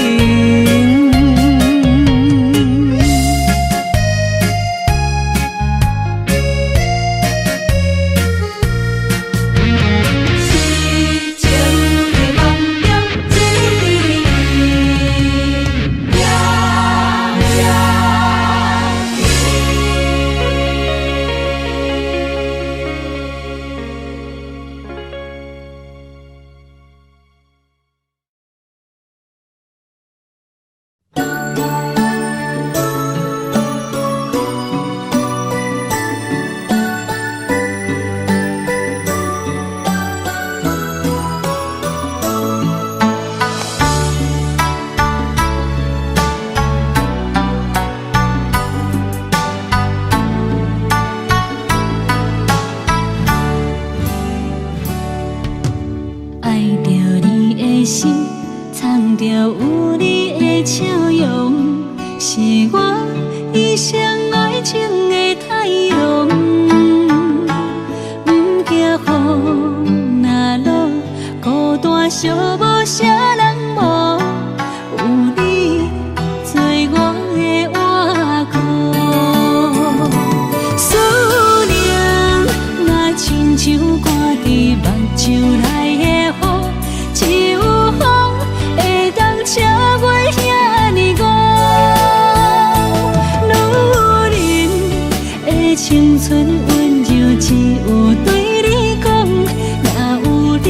愛著你的心，藏著有你的笑容，是我一生愛情的太陽。毋驚雨若落，孤單寂寞啥人無，有你做我的倚靠。思念若親像掛佇目睭內的雨，只有風會當超越遐呢五。女人的青春溫柔，只有對你講，若有你，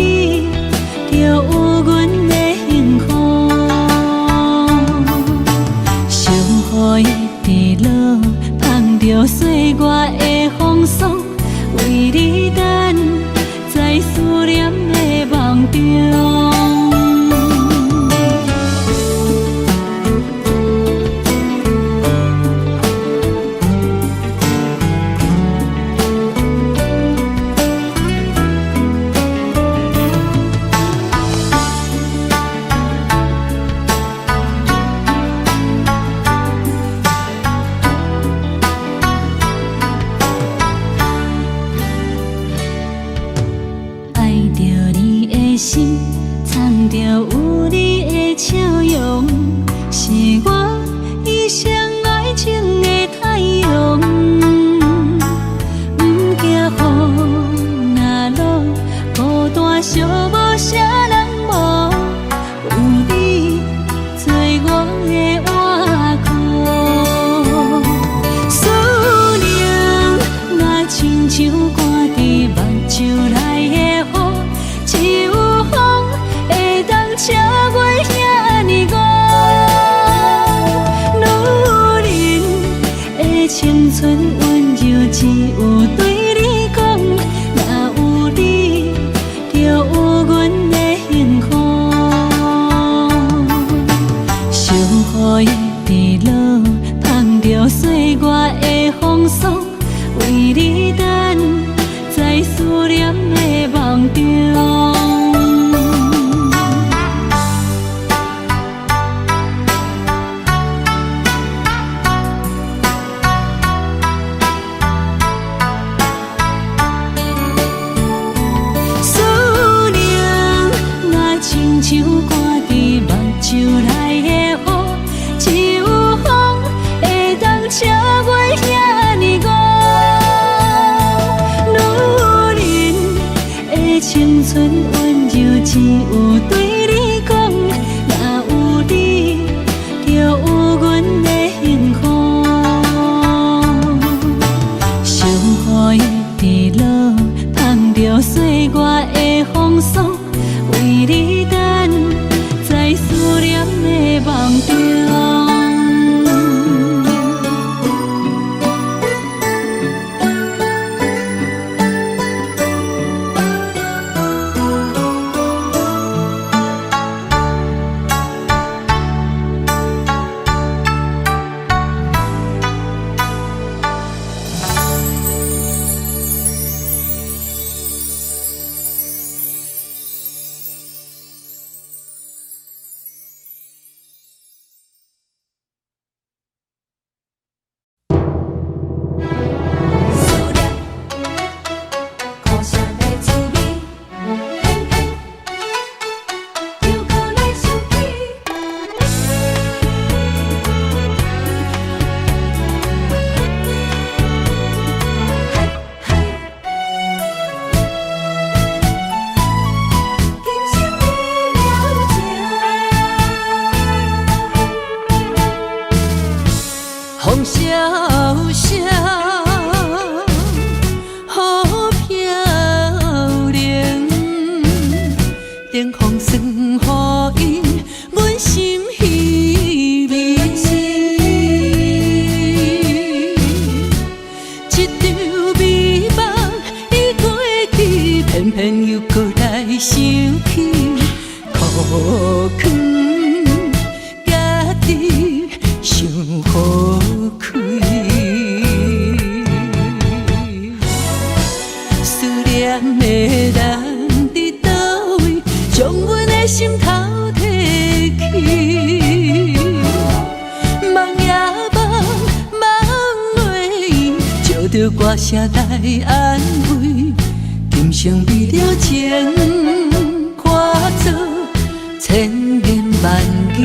就有阮的幸福。小雨一直落，香著歲月的風霜，為你等在思念的夢中。愛著你的心，藏著有你的笑容，是我一生愛情的太陽。毋驚雨若落，孤單寂寞啥人無，有你做我的倚靠。思念若親像掛佇目睭內的雨，只有風會當超越遐呢五。女人的青春溫柔，只有對你講，若有你，就有阮的幸福。小雨一直落，香著歲月的風霜，為你等在思念的夢中。思念若親像掛佇目睭內的雨，只有風會當超越遐呢五。女人的青春溫柔，只有對你講，若有你，就有阮的幸福。小雨一直落，香著歲月的風霜，為你等在思念的夢中。冷風霜雨陰，阮心稀微。一場美夢已過去，偏偏又閣來想起，苦囥家己傷予開。思念的人佇佗位，將阮的心偷提去。夢也夢，夢袂圓，借著歌聲來安慰，今生為了情，化作千言萬語。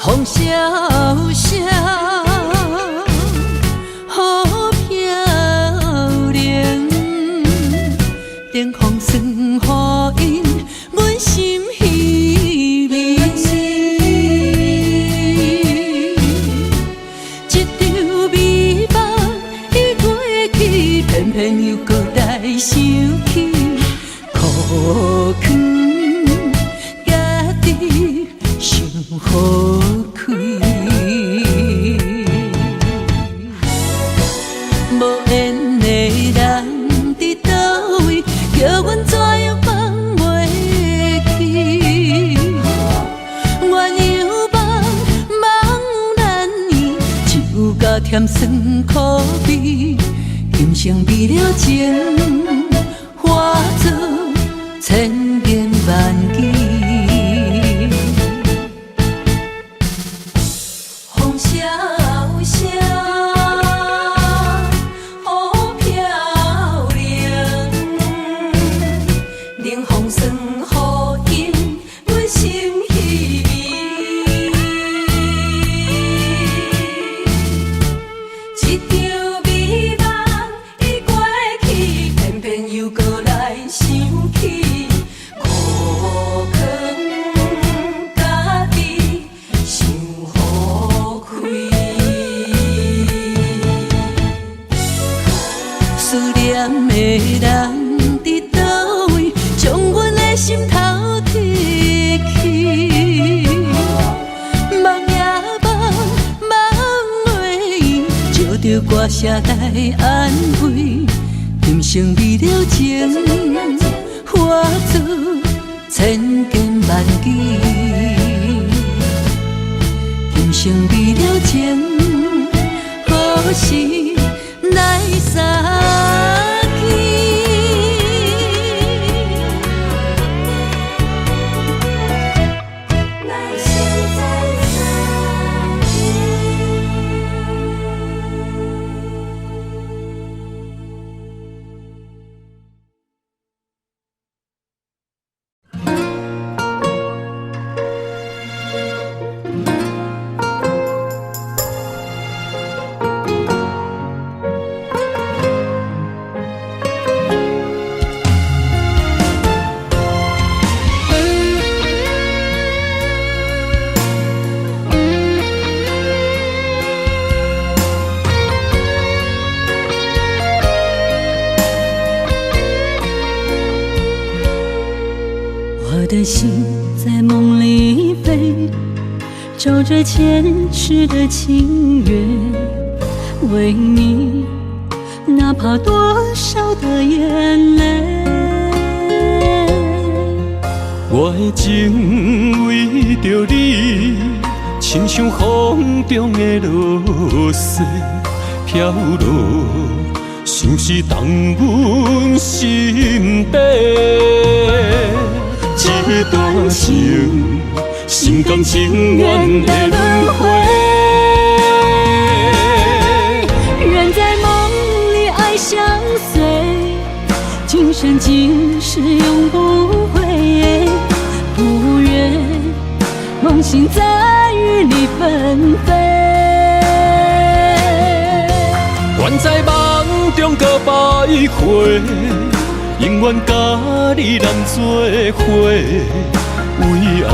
風蕭蕭，雨飄零，冷風霜雨陰，阮心稀微。一場美夢已過去，偏偏又閣來想起，苦囥家己傷予開。無緣的人佇佗位，叫阮怎樣放袂記？鸳鸯夢，夢難圓，只有甲甜酸苦味。今生為了情，化作千言萬語。風蕭蕭，雨飄零，冷風霜雨陰，阮心稀微。一場美夢已過去，偏偏又閣來想起，苦囥家己傷予開。思念的人佇佗位，將阮的心偷提去。夢也夢，夢袂圓，借著歌聲來安慰，今生為了情，化作千言萬語。今生為了情，何時來相見？來相再相見。我的心在夢裡飛，找着前世的情緣，為你，哪怕多少的眼淚。我的情為著你，親像風中的露水飄落，像是動阮心底。這段情，心甘情願的輪迴。願在夢裡愛相隨，今生今世永不悔。不願夢醒再與你分飛。願在夢中阁徘徊，永远佮你人做伙，为爱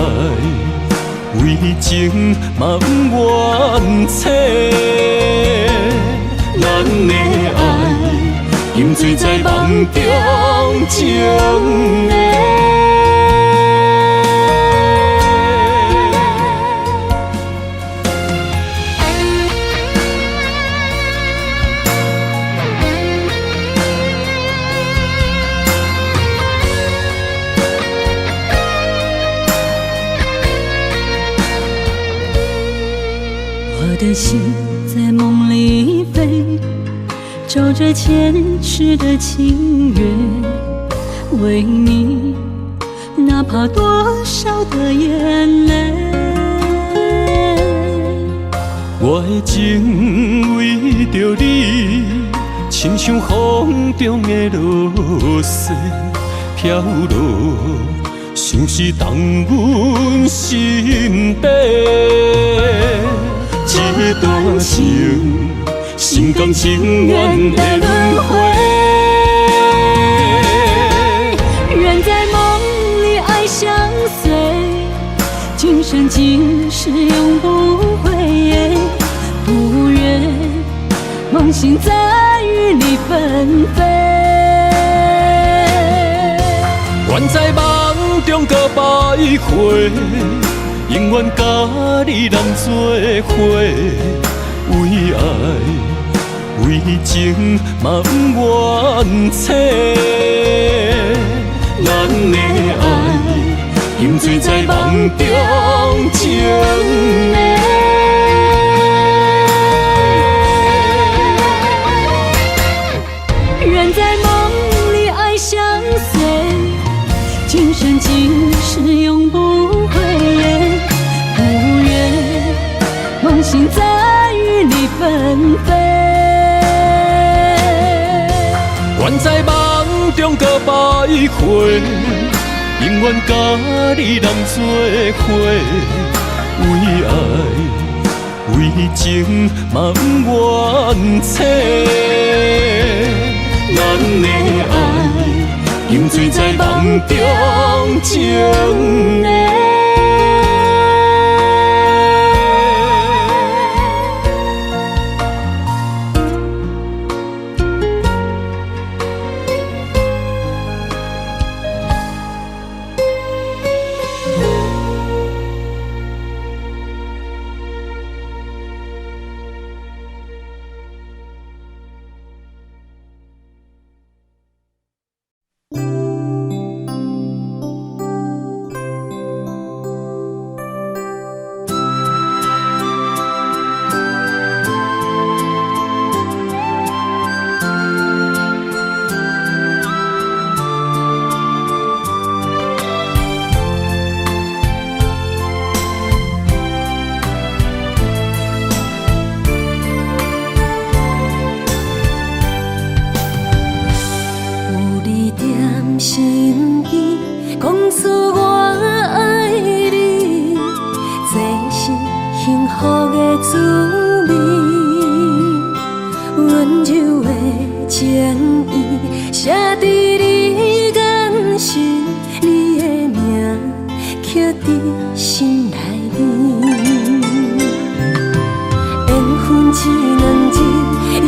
为情嘛毋愿醒。咱的爱沉醉在梦中情的。我的心在梦里飞，朝着前世的情缘，为你哪怕多少的眼泪。我的情为著你，亲像风中的露水飘落，像是动阮心底。这段情，心甘情愿的轮回。愿在梦里爱相随，今生今世永不悔。不愿梦醒再与你分飞。愿在梦中阁徘徊，永远佮你人做伙，为爱为情嘛毋愿醒。咱的爱沉醉在梦中情的。愿在梦里爱相随，今生今世永不悔。不愿梦醒再与你分飞。愿在梦中阁徘徊，永远佮你人做伙，为爱为情嘛毋愿醒。咱的爱沉醉在梦中情的。身边，讲出我爱你，这是幸福的滋味。温柔的情意，写伫你眼神，你的名刻伫心内面。缘分这两字，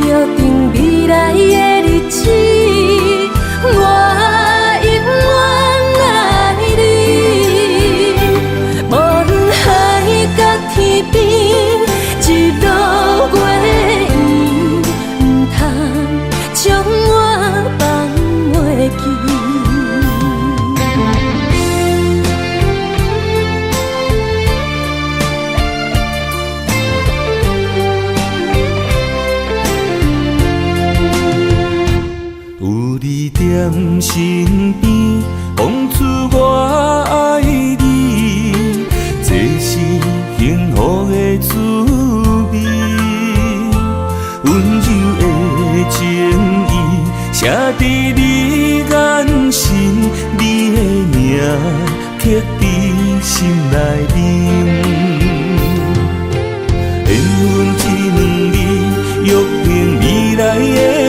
约定未来的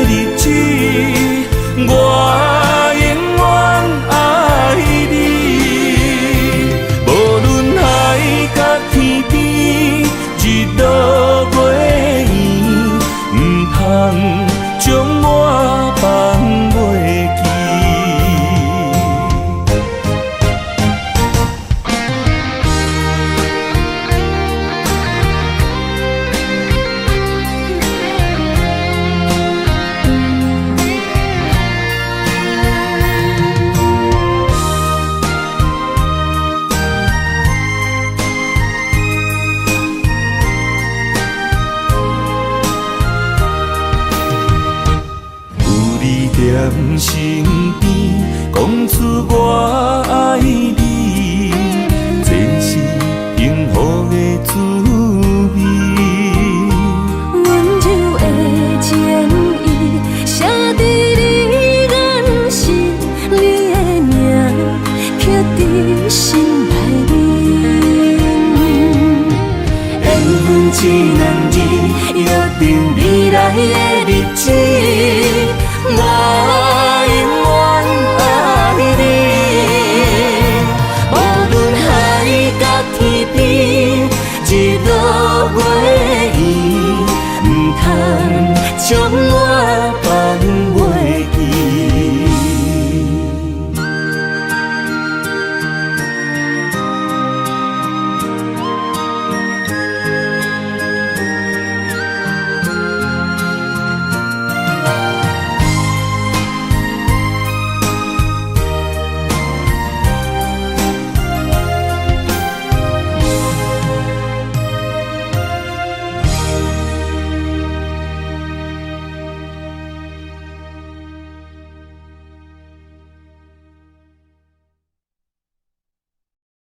日子。將我放袂記。有你踮身邊，講出我愛你，這是幸福的滋味。溫柔的情意，寫佇你眼神，你的名刻佇心內面。緣分這兩字，約定未來的日子，我永遠愛你。無論海角天邊，日落月圓，毋通將我